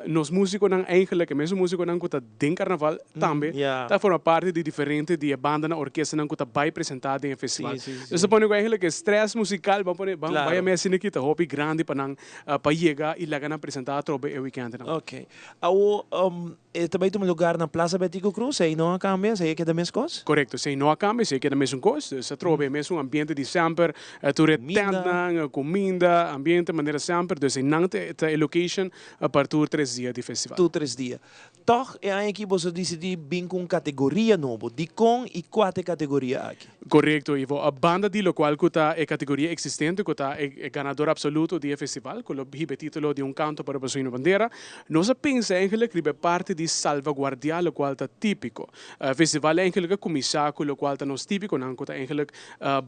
S17: nos musiconan eigenlijk, e mesun musiconan cu ta den carnaval tambe ta forma parti di diferente di e bandanan, orkestanan cu ta bay presenta den e festival. Nos ta pone cu eigenlijk e stress musical, ban pone, ban bay a mes asina aki, ta hopi grandi pa nan pa yega y laga nan presenta atrobe e weekendnan.
S1: Ok. Awo, E ta bay tuma lugar na Plaza Betico Croes, ey no a cambia, esey a keda mes cos?
S17: Corecto, esey no a cambia, esey a keda mesun cos. Dus atrobe e mesun ambiente di semper, tur e tentnan, cuminda, ambiente manera semper. Dus eynan ta e location pa tur tres dia di festival.
S1: Tur tres dia. Tog e aña aki boso dicidi bin cu un categoria nobo. Dicon y cua ta e categoria aki?
S17: Corecto, Ivo. A banda di locual cu ta e categoria existente, cu ta e ganador absoluto di e festival, cu lo hiba e titulo di Un Canto para Boso Himno Bandera, nos a pensa eigenlijk riba e parti di salvaguardia locual ta tipico. E festival eigenlijk a cuminsa cu locual ta nos tipiconan, cu ta eigenlijk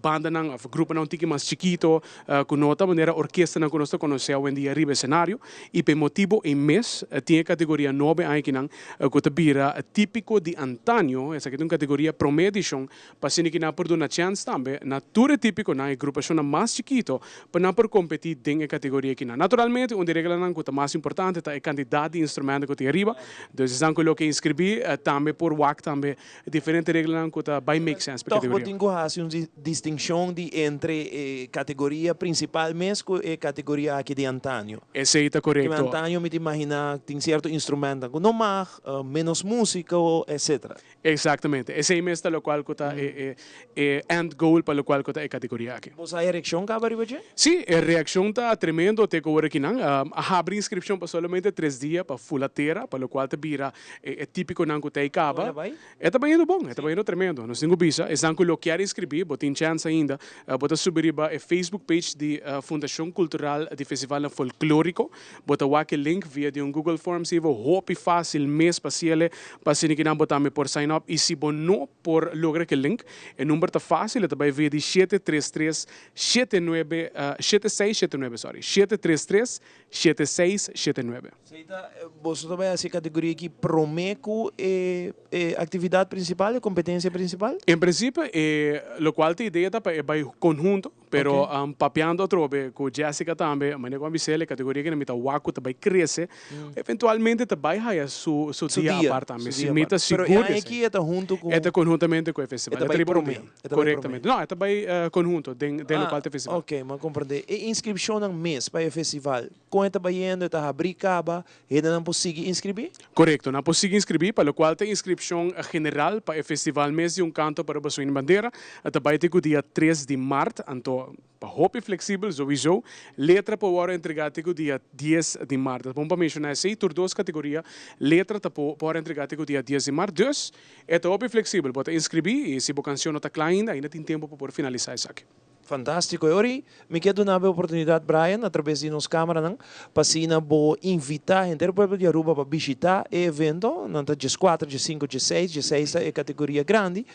S17: bandanan of gruponan un tiki mas chikito, cu no ta manera orkestanan cu nos ta conoce awendia riba escenario. Y pa e motibo ei mes tin e categoria nobo e aña akinan cu ta bira Tipico di Antaño. Esaki ta un categoria prome edicion Pa asina ki nan por duna chèns tambe na tur e típikonan, e grupashonnan mas chikito, pa nan por kompetí den e kategoria kinan. Naturalmente, un di e reglanan ku ta mas importante ta e kantidat di instrumento ku tin ariba. Dus esnan ku lo ke inskribí tambe por wak tambe diferente reglanan ku ta bai make sense pa e
S1: Tòg bo
S17: kategoria.
S1: tin ku hasi un distinshon di entre e kategoria prinsipal mes ku e kategoria aki di antaño.
S17: Esei ta
S1: Kimen
S17: korekto.
S1: antaño mi ta imaginá tin sierto instrumentonan ku no mag, ménos músiko, etcetera.
S17: Exactamente. Esey mes ta locual cu ta e e end goal pa locual cu ta e categoria aki.
S1: Bo sa e reaccion caba riba dje?
S17: Si, e reaccion ta tremendo te cu ora kinan. A habri inscripcion pa solamente tres dia pa fula tera, pa locual ta bira e e tipiconan cu ta ey caba.
S1: Con e bay?
S17: E ta bayendo bon, e ta bayendo tremendo. Nos tin cu bisa, esnan cu lo kier inscribi, bo tin chance ainda. Bo ta subi riba e Facebook page di Fundacion Cultural di Festivalnan Folklorico. Bo ta wak e link via di un Google Form si bo hopi facil mes pa ciele pa asina ki nan bo tambe por sign up y si bo no por logra ke link e number ta facil e ta bay via di shete tres tres shete nuebe shete seis shete nuebe sorry shete tres tres shete seis shete nuebe.
S1: Esey ta boso ta bay haci e categoria aki prome cu e e actividad principal e competencia principal?
S17: En principio e locual ta idea ta pa e bay conhunto. Pero papiando atrobe ku Jessica tambe, manera ku a bis'el e kategoria kende mi ta wak ku ta bai krese, eventualmente ta bai haya su su dia apart tambe. Si mi ta sigur
S1: Pero e
S17: di
S1: aña
S17: esei.
S1: aki e ta huntu ku.
S17: E ta konhuntamente ku e festival.
S1: E ta
S17: E ta
S1: bai
S17: riba un
S1: promé.
S17: dia.
S1: E ta bai promé.
S17: Korektamente. No, e ta bai konhunto den den lokual ta e festival.
S1: Ok, mi a komprendé. E inskripshonnan mes pa e festival, kon e ta bayendo? E ta habrí kaba? Hendenan por sigui inskribí?
S17: Korekto, nan por sigui inskribí, pa lokual ta inskripshon general pa e festival mes di Un Kanto pa Aruba Sueño i Bandera ta bai te ku dia tres di mart, anto pa hopi fleksibel souiso letra por wòrdu entregá te ku dia dies di mart. Ta bon pa menshoná esei, tur dos kategoria letra ta por wòrdu entregá te ku dia dies di mart. Dus, e ta hopi fleksibel, bo ta inskribí i si bo kanshon no ta kla ainda, ainda tin tempu pa por finalisá esaki.
S1: Fantástiko. E ora ei mi ke duna bo e oportunidat, Brian, atrabes di nos kameranan, pa asina bo invitá henter pueblo di Aruba pa bishitá e evento. Nan ta dieskuater, diesinku, diesseis. Diesseis ta e kategoria grandi.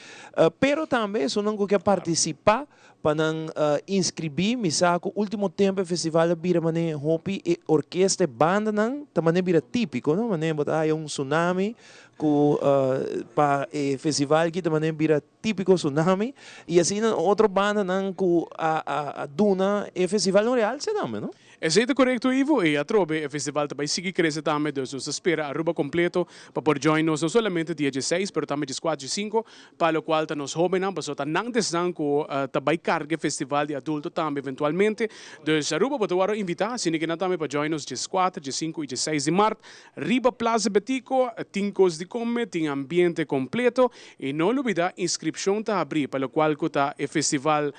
S1: Pero tambe esunnan ku ke partisipá pa nan inskribí. Mi sa ku último tempu e festival a bira manera hopi e orkesta, e bandanan ta manera bira típiko, no? Manera bo ta haya un tsunami ku pa e festival aki ta manera bira. Típico Tsunami y asina otro bandanan cu a duna e festival un realce tambe, no?
S17: Esey ta corecto Ivo, y atrobe e festival ta bay sigui crece tambe, dus nos ta spera Aruba completo pa por join nos no solamente dia dieseis pero tambe diescuatro, diescinco, pa locual ta nos hobennan, pasobra ta nan desnan cu ta bay carga e festival di adulto tambe eventualmente, dus Aruba bo ta worde invita asina ki nan tambe pa join nos diescuatro, diescinco y dieseis di mart Riba Plaza Betico tin cos di come, tin ambiente completo y no lubida inscripcion ta habri pa locual cu ta e festival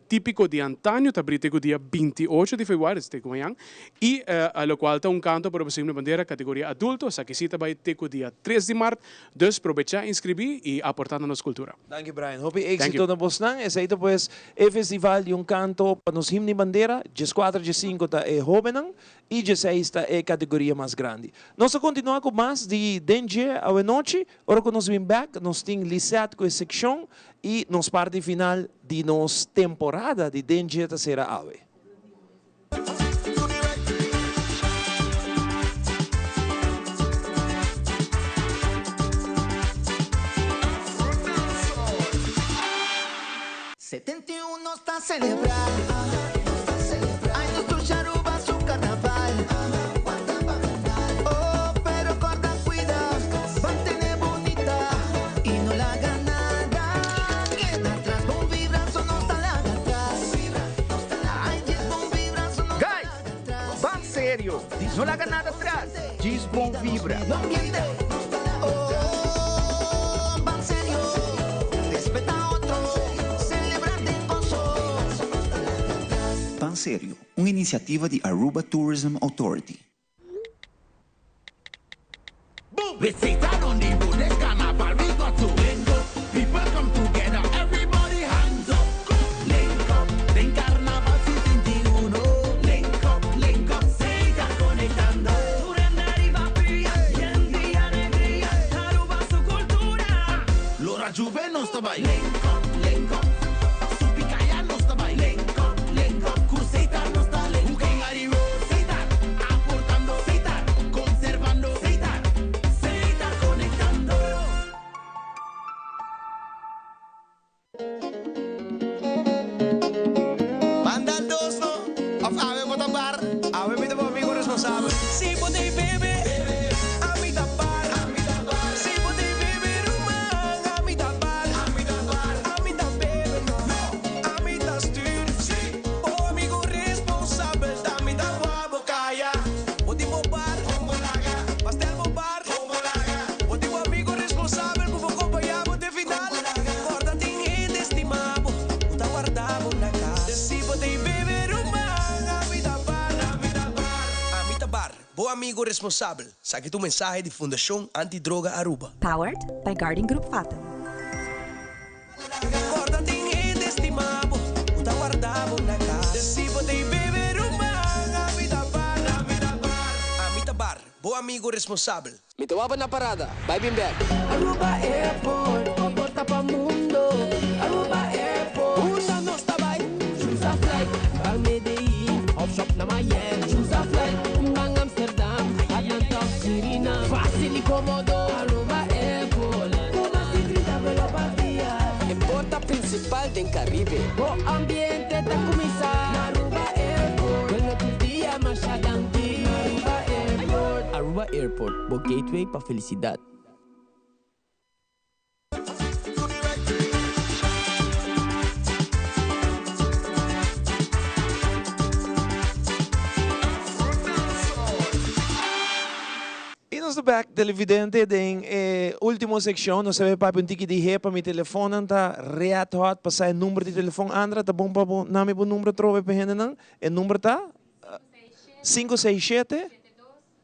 S17: tipico di antaño ta habri te cu dia 28 di februari, te cu mañan, y locual ta un canto pa Representacion di Bandera categoria adulto, esaki si ta bay te cu dia 3 di mart, dus probecha inscribi y aporta na nos cultura.
S1: Danki Brian, hopi
S17: Thank
S1: exito
S17: you.
S1: na bosnan. Esey ta pues e festival di un canto pa nos himno y bandera, diescuatro, diescinco ta e hobennan I dieseis ta e kategoria mas grandi. Nos ta kontinuá ku mas di Den Dje awenochi. Ora ku nos bin bèk, nos tin Lisette ku e sekshon i nos parti final di nos temporada di Den Dje ta sera awe.
S12: 71 nos ta celebra Ay nos tur Aruba su carnaval Oh pero corda cuida Mantene bunita Y no laga nada Keda atras Bon vibra so nos ta laga atras Ay djes bon vibra so nos ta
S5: Guys,
S12: laga atras
S5: ban serio! No laga nada atras, djis bon vibra.
S12: Oh, ban serio, respeta otro, celebra den goso.
S6: Ban Serio, un iniciativa di Aruba Tourism Authority.
S18: We Setar on the road, this carnival we got to link up. People come together, everybody hands up. Link up, den carnaval 71. Link up, link up, Setar conectando.
S12: Surrender pia, yen di alegria, Aruba su cultura.
S18: Lora Juve nos ta bay. Link up, link up. Supicaya nos ta bay. Link up, link up. Cu Setar nos ta link up. King road, Setar. Aportando, Setar. Conservando, Setar. Setar conectando.
S10: Manda dos no, of awe bo ta bar, awe mi ta bo amigo responsabel. Si bo t'ey bebe, ami ta bar. Si bo t'ey bebe ruman, ami ta bar. Ami ta bebe no, ami ta stuur. Bo amigo responsabel, ta mi ta wak bo caya. Bo tin bo bar, pastel bo bar. Bo tin bo amigo responsabel cu por compaña bo te final. Corda tin hende stima bo, cu ta warda bo na cas. Si bo t'ey bebe ruman, ami ta bar. Ami ta bar, bo amigo responsabel. Esaki ta un mensahe di Fundacion Antidroga Aruba.
S19: Powered by Guarding Group Fatum.
S10: Corda tin hende stima bo, cu ta warda bo na cas. Si bo t'ey bebe ruman, ami ta bar. Ami ta bar, bo amigo responsabel.
S5: Mi ta wak bo na parada, bay bin bek.
S12: Aruba Airport, bo porta pa mundo. Aruba Airport,
S5: Unda nos ta bay?
S12: Choose a flight, ban Medellin, of shop na Miami. Choose a flight, ban Amsterdam, Atlanta of Suriname. Facil y comodo, Aruba Airport. Cu mas di 30 vuelo pa dia.
S5: E porta principal den Caribe.
S12: Bo ambiente ta cuminsa. Aruba Airport, Vuelo tur dia, masha danki. Aruba Airport.
S5: Aruba Airport, bo gateway pa felicidad.
S1: Y nos ta back televidente den e ultimo seccion. Nos ta bay papia un tiki di HEPA. Mi telefonnan ta red hot pa sa e number di telefon. Andra, ta bon pa bo nami bo number atrobe pa hendenan? E number ta 567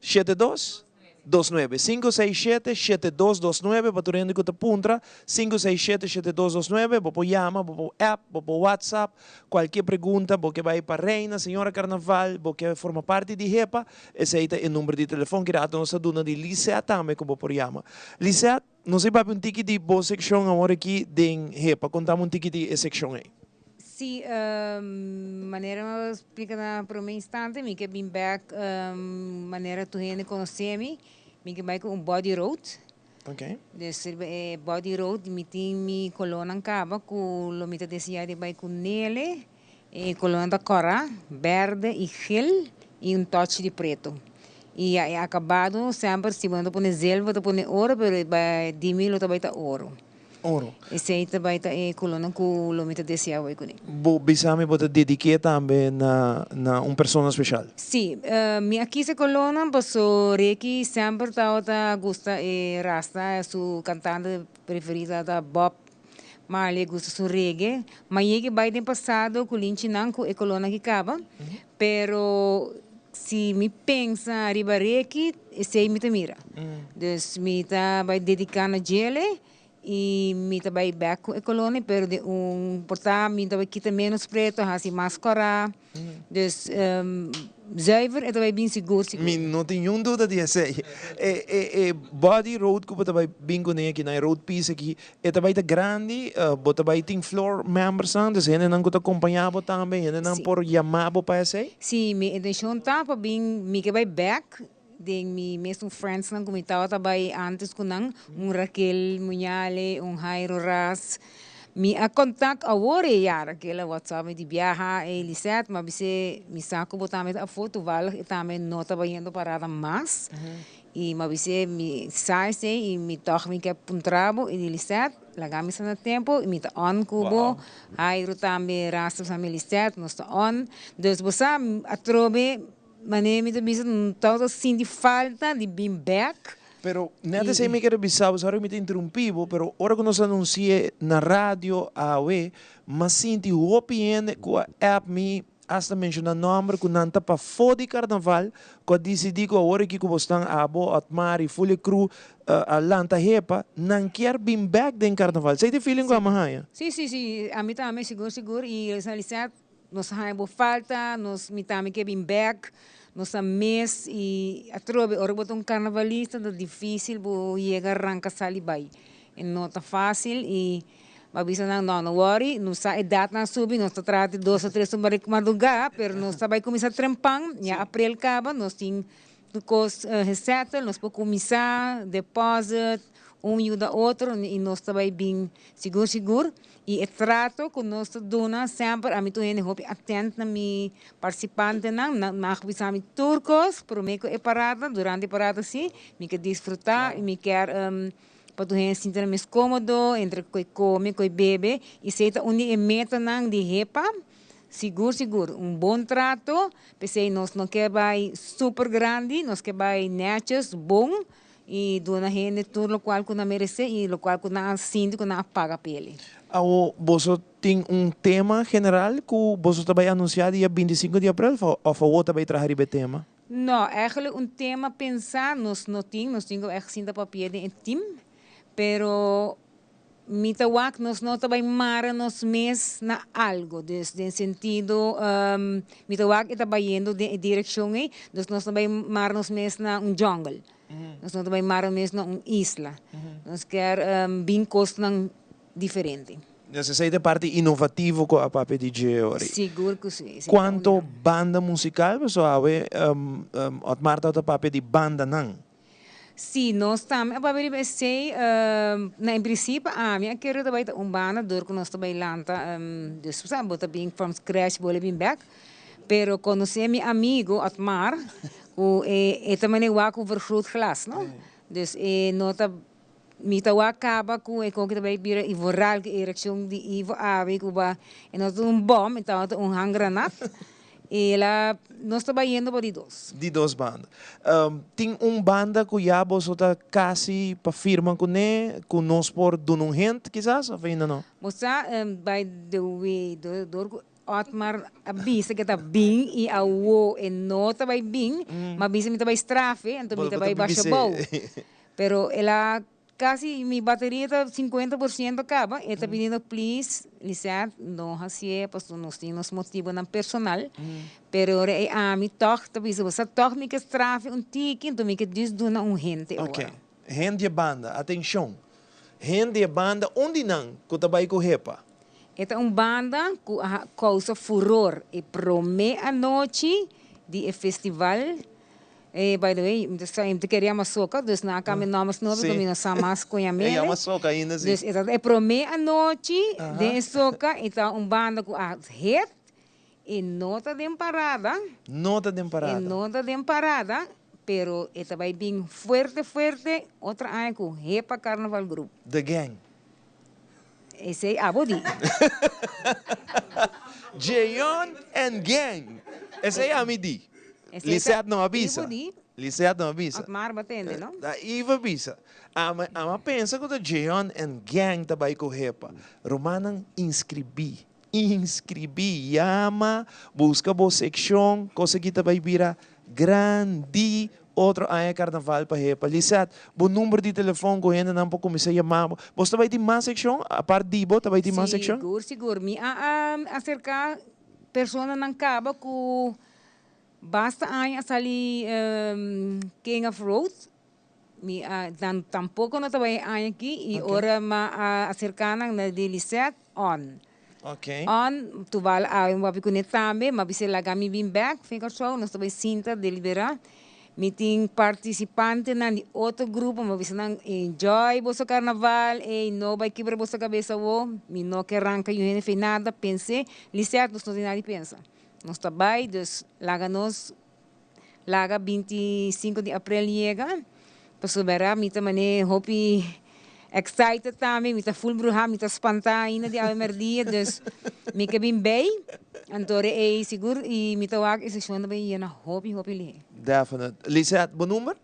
S1: 72 29. 567 7229 pa tur hende cu ta puntra. 567 7229. Bo por yama, bo por app, bo por WhatsApp. Cualkier pregunta, bo ke bay pa Reina, Señora Carnaval, bo ke forma parti di HEPA, esey ta e number di telefon. Ki rato nos ta duna di Lisette tambe cu bo por yama. Lisette, nos a papia un tiki di bo seccion awor aki den HEPA. Contami un tiki di e seccion ey.
S2: Sí, manera mi a splica na prome instante, mi ke bin bek manera tur hende conoce mi, mi ke bay cu un body road. Dus riba e body road mi tin mi colornan caba cu lo mi ta desea di bay cu nele. E colornan ta cora, berde y geel y un touch di preto. Y ya e acabado semper si bo no ta pone zilver bo ta pone oro pero di mi lo ta bay ta oro.
S1: Oro.
S2: Esey ta bay ta e colornan cu lo mi ta desea bay cune.
S1: Bo bisa mi bo ta dedique tambe na na un persona special.
S2: Sí, mi a kisa e colornan paso Ricky semper tabata gusta e rasta, su cantante preferi tabata Bob Marley, gusta su reggae. Ma yega bay den pasado cu linchinan cu e colornan ki caba, pero si mi pensa riba Ricky, esey mi ta mira. Dus mi ta bay dedica na djele y mi ta bay bek cu e colornan, pero den un por ta mi ta bay kita menos preto, haci mas cora. Dus zuiver e ta bay bin sigur sigur.
S1: Mi no tin niun duda di esey. E e e body road cu bo ta bay bin cune aki na e road piece aki, e ta bay ta grandi, bo ta bay tin floor membersnan, dus hendenan cu ta acompaña bo tambe, hendenan por yama bo pa esey?
S2: Sí, mi intencion ta pa bin, mi ke bay bek den mi mesun friendsnan cu mi tabata bay antes cu nan, un Raquel Muñale, un Jairo Ras. Mi a contact awor e ya Raquel a whatsapp mi di biaha e Lisette, ma bis'e mi sa cu bo tambe ta afo, toevallig e tambe no ta bayendo parada mas. Y ma bis'e mi sa esey y mi toch mi ke puntra bo y di Lisette, laga mi sa na tempo y mi ta on cu bo. Jairo tambe, Ras ta bisa mi Lisette, nos ta on. Dus bo sa atrobe. Manera mi ta bisa, tabata sinti falta di bin bek.
S1: Pero net esei mi kere bisa bo, sorry mi ta interumpi bo, pero ora ku nos anunsi'e na radio awe, m'a sinti hopi hende ku a app mi, hasta menshoná nòmber ku nan ta pafó di karnaval, ku a disidí ku awor aki ku bo stan abo, Otmar i Fully Crew a lanta hepa, nan kier bin bek den karnaval. Esei ta e feeling ku ami a haña.
S2: Sí, sí, sí, ami tambe, sigur, sigur, i Lisette, Nos a haña bo falta, nos mi tambe ke bin bek, nos a mis y atrobe ora bo ta un carnavalista ta dificil bo yega ranca sali bay. E no ta facil y bo a bisa nan no, no worry, nos sa edadnan a subi, nos ta traha te dos o tres tumba di madruga, pero nos ta bay cuminsa trempan, ya april caba nos tin Tur kos gesettel, nos por kuminsá deposit, un yuda otro i nos ta bai bin sigur sigur. I e trato ku nos ta duna semper, ami tur hende hopi atent na mi partisipantenan, nan mag bisa mi tur kos promé ku e parada, durante e parada si, mi ke disfrutá i mi kier pa tur hende sinti nan mes kómodo entre ku e kome, ku e bebe, i esei ta un di e metanan di HEPA. Sigur sigur, un bon trato, p'esei nos no ke bai super grandi, nos ke bai netjes, bon y duna hende tur locual cu nan merece y locual cu nan a sinti cu nan a paga p'e.
S1: Awo boso tin un tema general cu boso ta bai anuncia dia 25 di april of awo ta bai traha riba e tema?
S2: No, eigenlijk un tema pensa nos no tin, nos tin cu echt sinta papia den e team, pero Mi ta wak nos no ta bai mara nos mes na algo, dus den sentido mi ta wak e ta bayendo den e direccion ei, dus nos no bai mara nos mes na un jungle, nos no ta bai mara nos mes na un isla, nos kier bin cosnan diferente.
S1: Dus esei ta e parti inovativo cu a papia di dje ori.
S2: Sigur cu si.
S1: Cuanto banda musical pasobra awe Otmar tabata papia di bandanan.
S2: Sí, nos tambe a papia riba esei. Na en principio ami a kere ta bai ta un banda dor ku nos ta bai lanta dus bo sa bo ta bin from scratch bo lo bin bek. Pero konosé mi amigo Otmar ku e ta manera wak ku vergrootglas no. Dus e no ta mi ta wak kaba ku e kon ku ta bai bira i vooral ku e reakshon di Ivo awe ku ba e no ta un bòm e tabata un handgranaat. El a, nos ta bayendo pa di dos.
S1: Di dos banda. Tin un banda ku ya boso ta kasi pa firma kuné, ku nos por duna un hint kisas òf ainda no?
S2: Bo sa, by the way, dor ku Otmar a bisa ku e ta bin i awo e no ta bai bin, m'a bisa mi ta bai strafe, anto mi ta bai basha bou. Pero el a Casi mi bateria ta 50% caba, e ta pidiendo please Lisette no hacié pasobra nos tin nos motibonan personal, pero ora ei ami toch ta bisa bo sa toch mi ke strafia un tiki enton mi ke dus duna un hente ora.
S1: Ok, hende e banda, atencion, hende e banda un di nan cu ta bay cu hepa.
S2: E ta un banda cu a causa furor e prome anochi di e festival. Eh, by the way, mi ta sa, mi ta kere yama Soca, dus nan a cambia nomber snobi cu mi no sa mas con yam'e.
S1: E yama Soca ainda si.
S2: Dus e ta e prome anochi den e Soca, e ta un banda cu a hit, e no ta den parada.
S1: No ta den parada.
S2: E no ta den parada, pero e ta bay bin fuerte fuerte otro aña cu Hepa Carnaval Group.
S1: The Gang.
S2: Esey abo di.
S1: Jeon and gang. Esey ami di. Lisette no a bisa. Lisette no a bisa.
S2: Otmar bo tende no.
S1: Ta Ivo a bisa. Ami a pensa ku ta Jeon and gang ta bai ku Hepa. Rumannan inscribi. Inscribi. Yama. Buska bo sekshon. Kos aki ta bai bira grandi. Otro aña carnaval pa hepa. Lisette, bo number di telefon cu hendenan por cuminsa yama bo. Bos ta bay tin mas seccion? Apart di bo ta bay tin mas seccion?
S2: Sigur, sigur. Mi a acerca personanan caba cu basta aña a sali King of Road. Mi a, nan tampoco no ta bay e aña aki y ora mi a acerca nan na di Lisette, on. On, tubal awe mi papia kuné tambe, mi a bisa laga mi bin bek fin Kòrsou, nos ta bai sinta deliberá. Mi tin partisipantenan di otro grupo, mi a bisa nan enjoy boso karnaval, ey no bai kibra boso kabes awo, mi no ke ranka yu hende fe nada, pens'é, Lisette nos no tin nada di pensa, nos ta bai, dus laga nos laga 25 di aprel yega, pasobra mi ta manera hopi. excited tambe, mi ta full bruha, mi ta spanta ainda di awe merdia, dus mi ke bin bij. Anto re ei sigur y mi ta wak e seshon ta bay yena hopi hopi lihe.
S1: Definite. Lisette, bo number?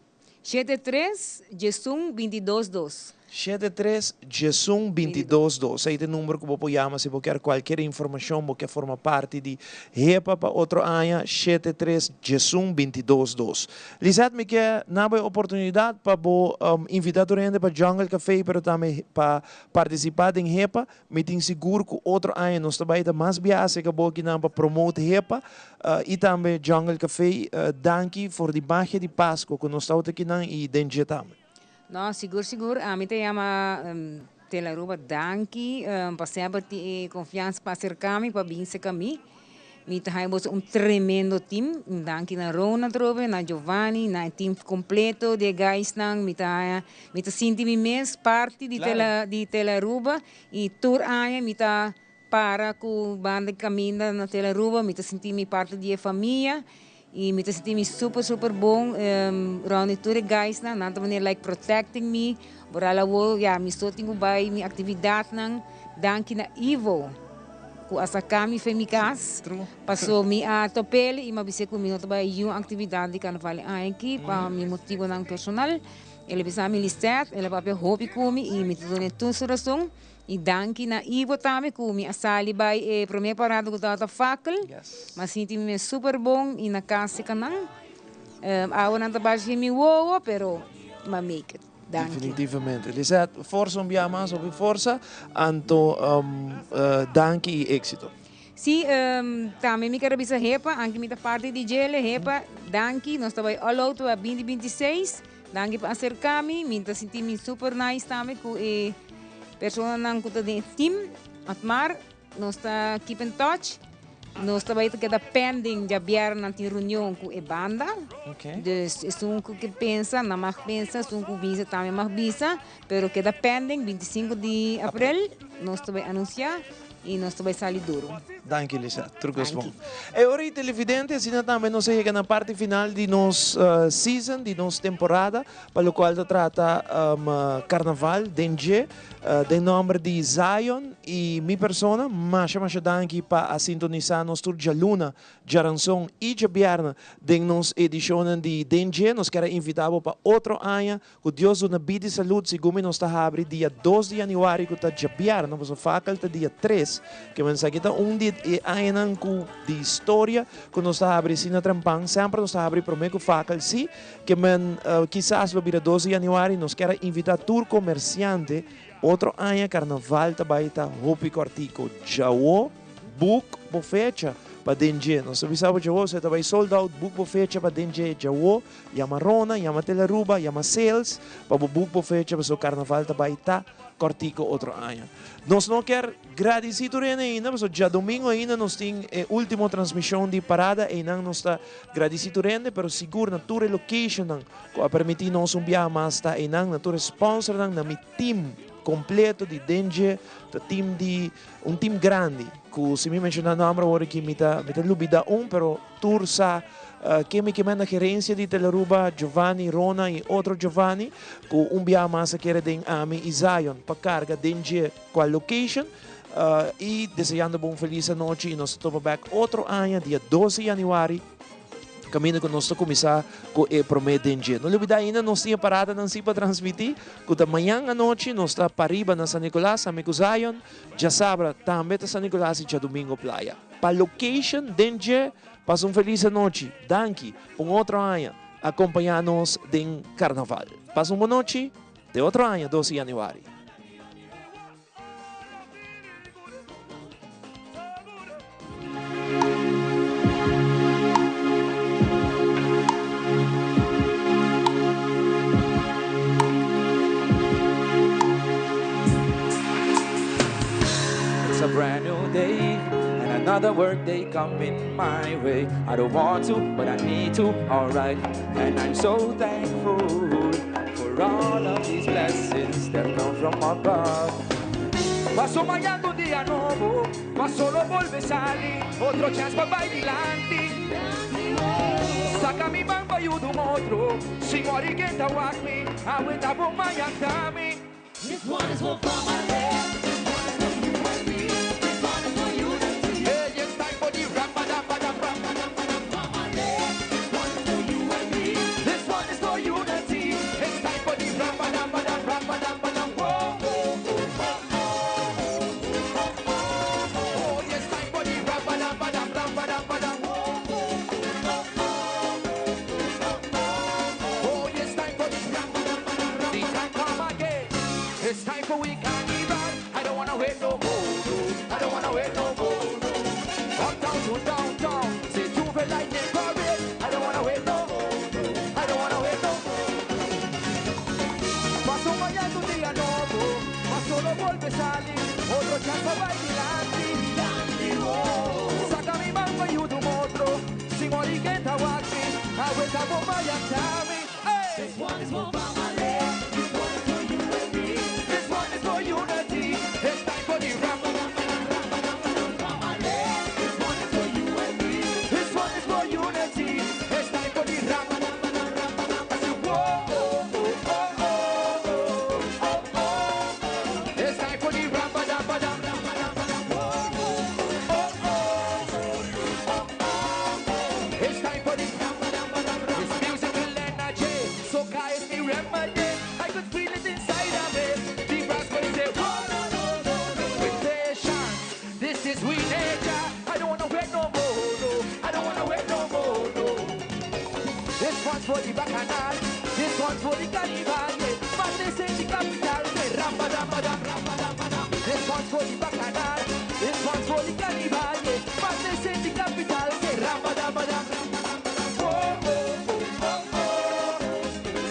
S2: Shete tres, djesun, bintidos, dos.
S1: Shete tres, djesun, bintidos, dos. Ei ta e number ku bo por yama si bo kier kualkier informashon, bo ke forma parti di HEPA pa otro aña, shete tres, djesun, bintidos, dos. Lisette, mi ke na bo e oportunidat pa bo invita tur hende pa Jungle Café pero tambe pa partisipa den HEPA. Mi tin sigur ku otro aña nos ta bai ta mas biaha serka bo akinan pa promote HEPA i tambe Jungle Café. Danki for di magia di Pasco ku nos ta akinan i den dje tambe.
S2: No, sigur sigur. Ami ta yama Telaruba danki pa semper tin e konfiansa pa aserka mi, pa bin serka mi. Mi ta haña boso un tremendo team. Un danki na Rona atrobe, na Giovanni, na e team completo di e guysnan. Mi ta haña, mi ta sinti mi mes parti di Tela di Telaruba y tur aña mi ta para ku banda di kaminda na Telaruba. Mi ta sinti mi parti di e famia y mi ta sinti mi super super bon rond di tur e guysnan. Nan ta manera like protecting mi. Boral awo ya mi so tin ku bai mi actividadnan. Danki na Ivo ku a saka mi fen mi kas paso mi a top'el i mi a bis'é ku mi no ta bai yun aktividat di karnaval e aña aki pa mi motibonan personal. El a bisa mi Lisette, el a papia hopi ku mi i mi ta dun'é tur su rason. I danki na Ivo tambe ku mi a sali bai e promé parada ku tabata fakkel. Mi a sinti mi mes super bon i na kas e kanan. Awe nan ta basha mi wowo pero mi a make it. Danki.
S1: Definitivamente. Lisette, forsa un bia mas, hopi forsa, anto danki y exito.
S2: Sí, tambe mi ker a bisa Hepa, anke mi ta parti di djele, Hepa, danki, nos ta bai all out pa binti binti seis, danki pa aserka mi, mi ta sinti mi super nice tambe ku e personanan ku ta den e team, Otmar, Nos ta keep in touch. Nos ta bai ta keda pending djabièrnè nan tin reunion ku e banda. Dus esun ku ke pensa nan mag pensa, esun ku bisa tambe mag bisa, pero keda pending bintisinko di aprel nos ta bai anunsiá i nos ta bai sali duru.
S1: Danki Lisa, tur kos bon. E ora i televidente asina tambe nos a yega na parti final di nos season, di nos temporada pa lokual ta trata karnaval den dje. Den nomber di Zion y mi persona, masha masha danki pa a sintonisa nos tur djaluna, djaranson y djabièrnè den nos edicionnan di Den Dje. Nos kier a invita bo pa otro aña cu Dios duna bida y salud segun mi nos ta habri dia dos di januari cu ta djabièrnè, pasobra fakal ta dia tres. Ke men esaki ta un di e añanan cu di historia cu nos ta habri asina trempan. Semper nos ta habri prome cu fakal si. Ke men kisas lo bira dos di januari, nos kier a invita tur komersiante otro aña karnaval ta bai ta hopi kòrtiku. Djawo book bo fecha pa den dje. Nos ta bisa bo djawo se ta bai sold out, book bo fecha pa den dje. Djawo yama Rona, yama Telaruba, yama Sales pa bo book bo fecha pasobra karnaval ta bai ta kòrtiku otro aña. Nos no kier gradisí tur hende ainda pasobra djadomingo ainda nos tin e último transmishon di parada einan nos ta Gradisí tur hende, pero sigur na tur e locationnan ku a permití nos un biaha mas ta einan, na tur e sponsornan, na mi team kompleto di Denje, ta team di un team grandi ku si mi menshoná nòmber awor aki mi ta mi ta lubidá un, pero tur sa ken mi ke manda gerensia di Telaruba, Giovanni, Rona i otro Giovanni ku un biaha mas a kere den ami i Zion pa karga Denje kua location. Y deseando bo un feliz anochi y nos ta topa bek otro aña dia dos di januari caminda cu nos ta cuminsa cu e prome den dje. No lubida ainda nos tin e paradanan si pa transmiti cu ta mañan anochi nos ta pariba na San Nicolas, San Mico Zion, djasabra tambe ta San Nicolas y djadomingo Playa. Pa location den dje pasa un feliz anochi. Danki pa un otro aña acompaña nos den carnaval. Pasa un bon nochi te otro aña dos di januari.
S5: It's a brand new day and another work day coming my way. I don't want to, but I need to, alright. And I'm so thankful for all of these blessings that come from above. Paso mañan un dia nobo, paso lo bolbe sali, otro chance pa bai dilanti. Saca mi man pa yuda un otro, si mori ken ta wak mi, awe ta bo mañan ta mi.
S18: This one is for family. This one is for you and me. This one is for unity. Hey, it's time for the rap-a-da-ba-da-rap-a-da-ba-da family. This one is for you and me. This one is for unity. It's time for the rap-a-da-ba-da-rap-a-da-ba-da. Whoa, oh, oh, oh, oh, oh, oh, oh. Oh, it's time for the rap-a-da-ba-da-rap-a-da-ba-da. Whoa, oh, oh, oh, oh, oh, oh. It's time for the rap-a-da-ba-da. The time come again. It's time for we carnival. I don't wanna wait no more. No. I don't wanna wait no more. No. Uptown to downtown, say J'ouvert lightning parade. I don't wanna wait no more. No. I don't wanna wait no more. Paso mañana un dia nobo, ma solo bolbe sali, otro chance pa bay dilanti, oh. Saca mi man pa yuda un otro, sin worry ken ta wak mi, awe ta bon bayantami. Hey! This one is for family, this one is for you and me, this one is for unity. It's time for the rap, family. This one is for you and me, this one is for unity. It's time for the rap, I say, whoa, oh, oh, oh, oh, oh, oh, oh. It's time for the rap, da, ba, da, oh, oh, oh, oh, oh. It's time for the It's musical energy. Soca is the remedy. I could feel it inside of me. The brass will say, whoa, no, no, no, no. With patience, this is we nature. I don't wanna wait no more, no. I don't wanna wait no more, no. This one's for the bacchanal. This one's for the carnival. Yeah. Madness in the capital. Say rampa-dam-ba-dam, rampa-dam-ba-dam. This one's for the bacchanal. This one's for the carnival. Yeah. Madness in the capital. Say rampa-dam-ba-dam. Oh, oh, oh, oh, oh,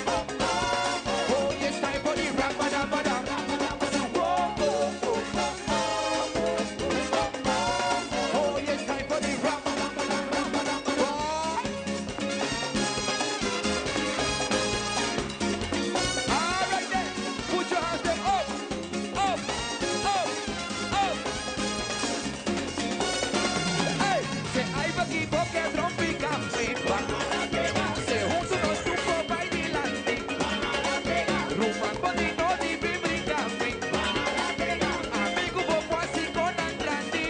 S18: oh, oh. Oh, it's time for the rampa-dam-ba-dam. Say, whoa, oh, oh, oh, oh, oh, oh. Oh, it's time for the rampa-dam-ba-dam. Oh. All right then, put your hands them up, up, up, up. Hey, say I baki boke trompi kampi. Say hunto nos tur por bay dilanti. Ruman bo di no di bibri kampi. Amigo bo quasi con grandi.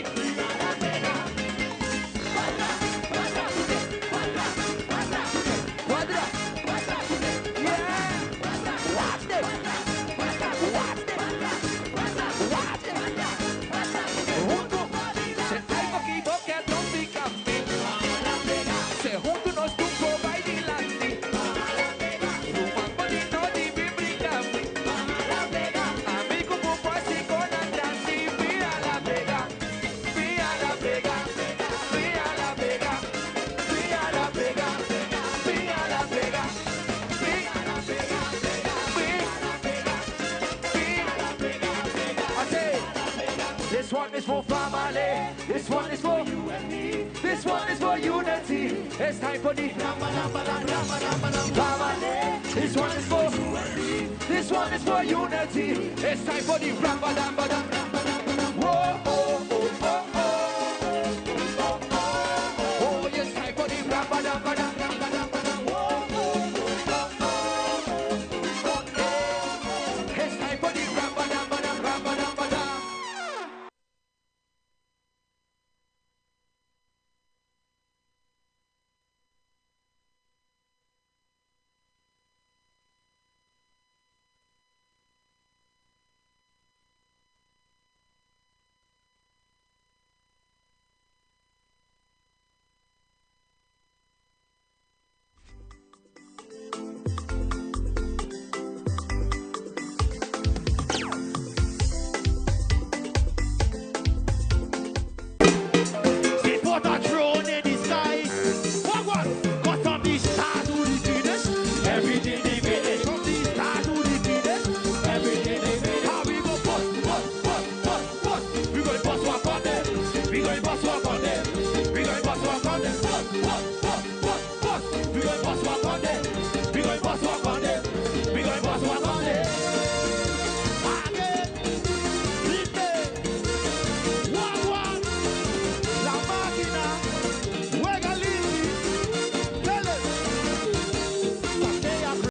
S18: Cuadra, yeah. Watch them, watch them, watch them. Hunto, say ay baki boke trompi kampi. Say hunto nos tur por bay dilanti. Ruman bo di no di bibri kampi. Amigo bo quasi con grandi. Via la vega, via la vega, via la vega, via la vega, via la vega, via la vega, via la vega, via la vega. I say, this one is for family, this one is for you and me, this one is for unity. It's time for the family. This one is for you and me, this one is for unity. It's time for the rap-a-dam-ba-dam.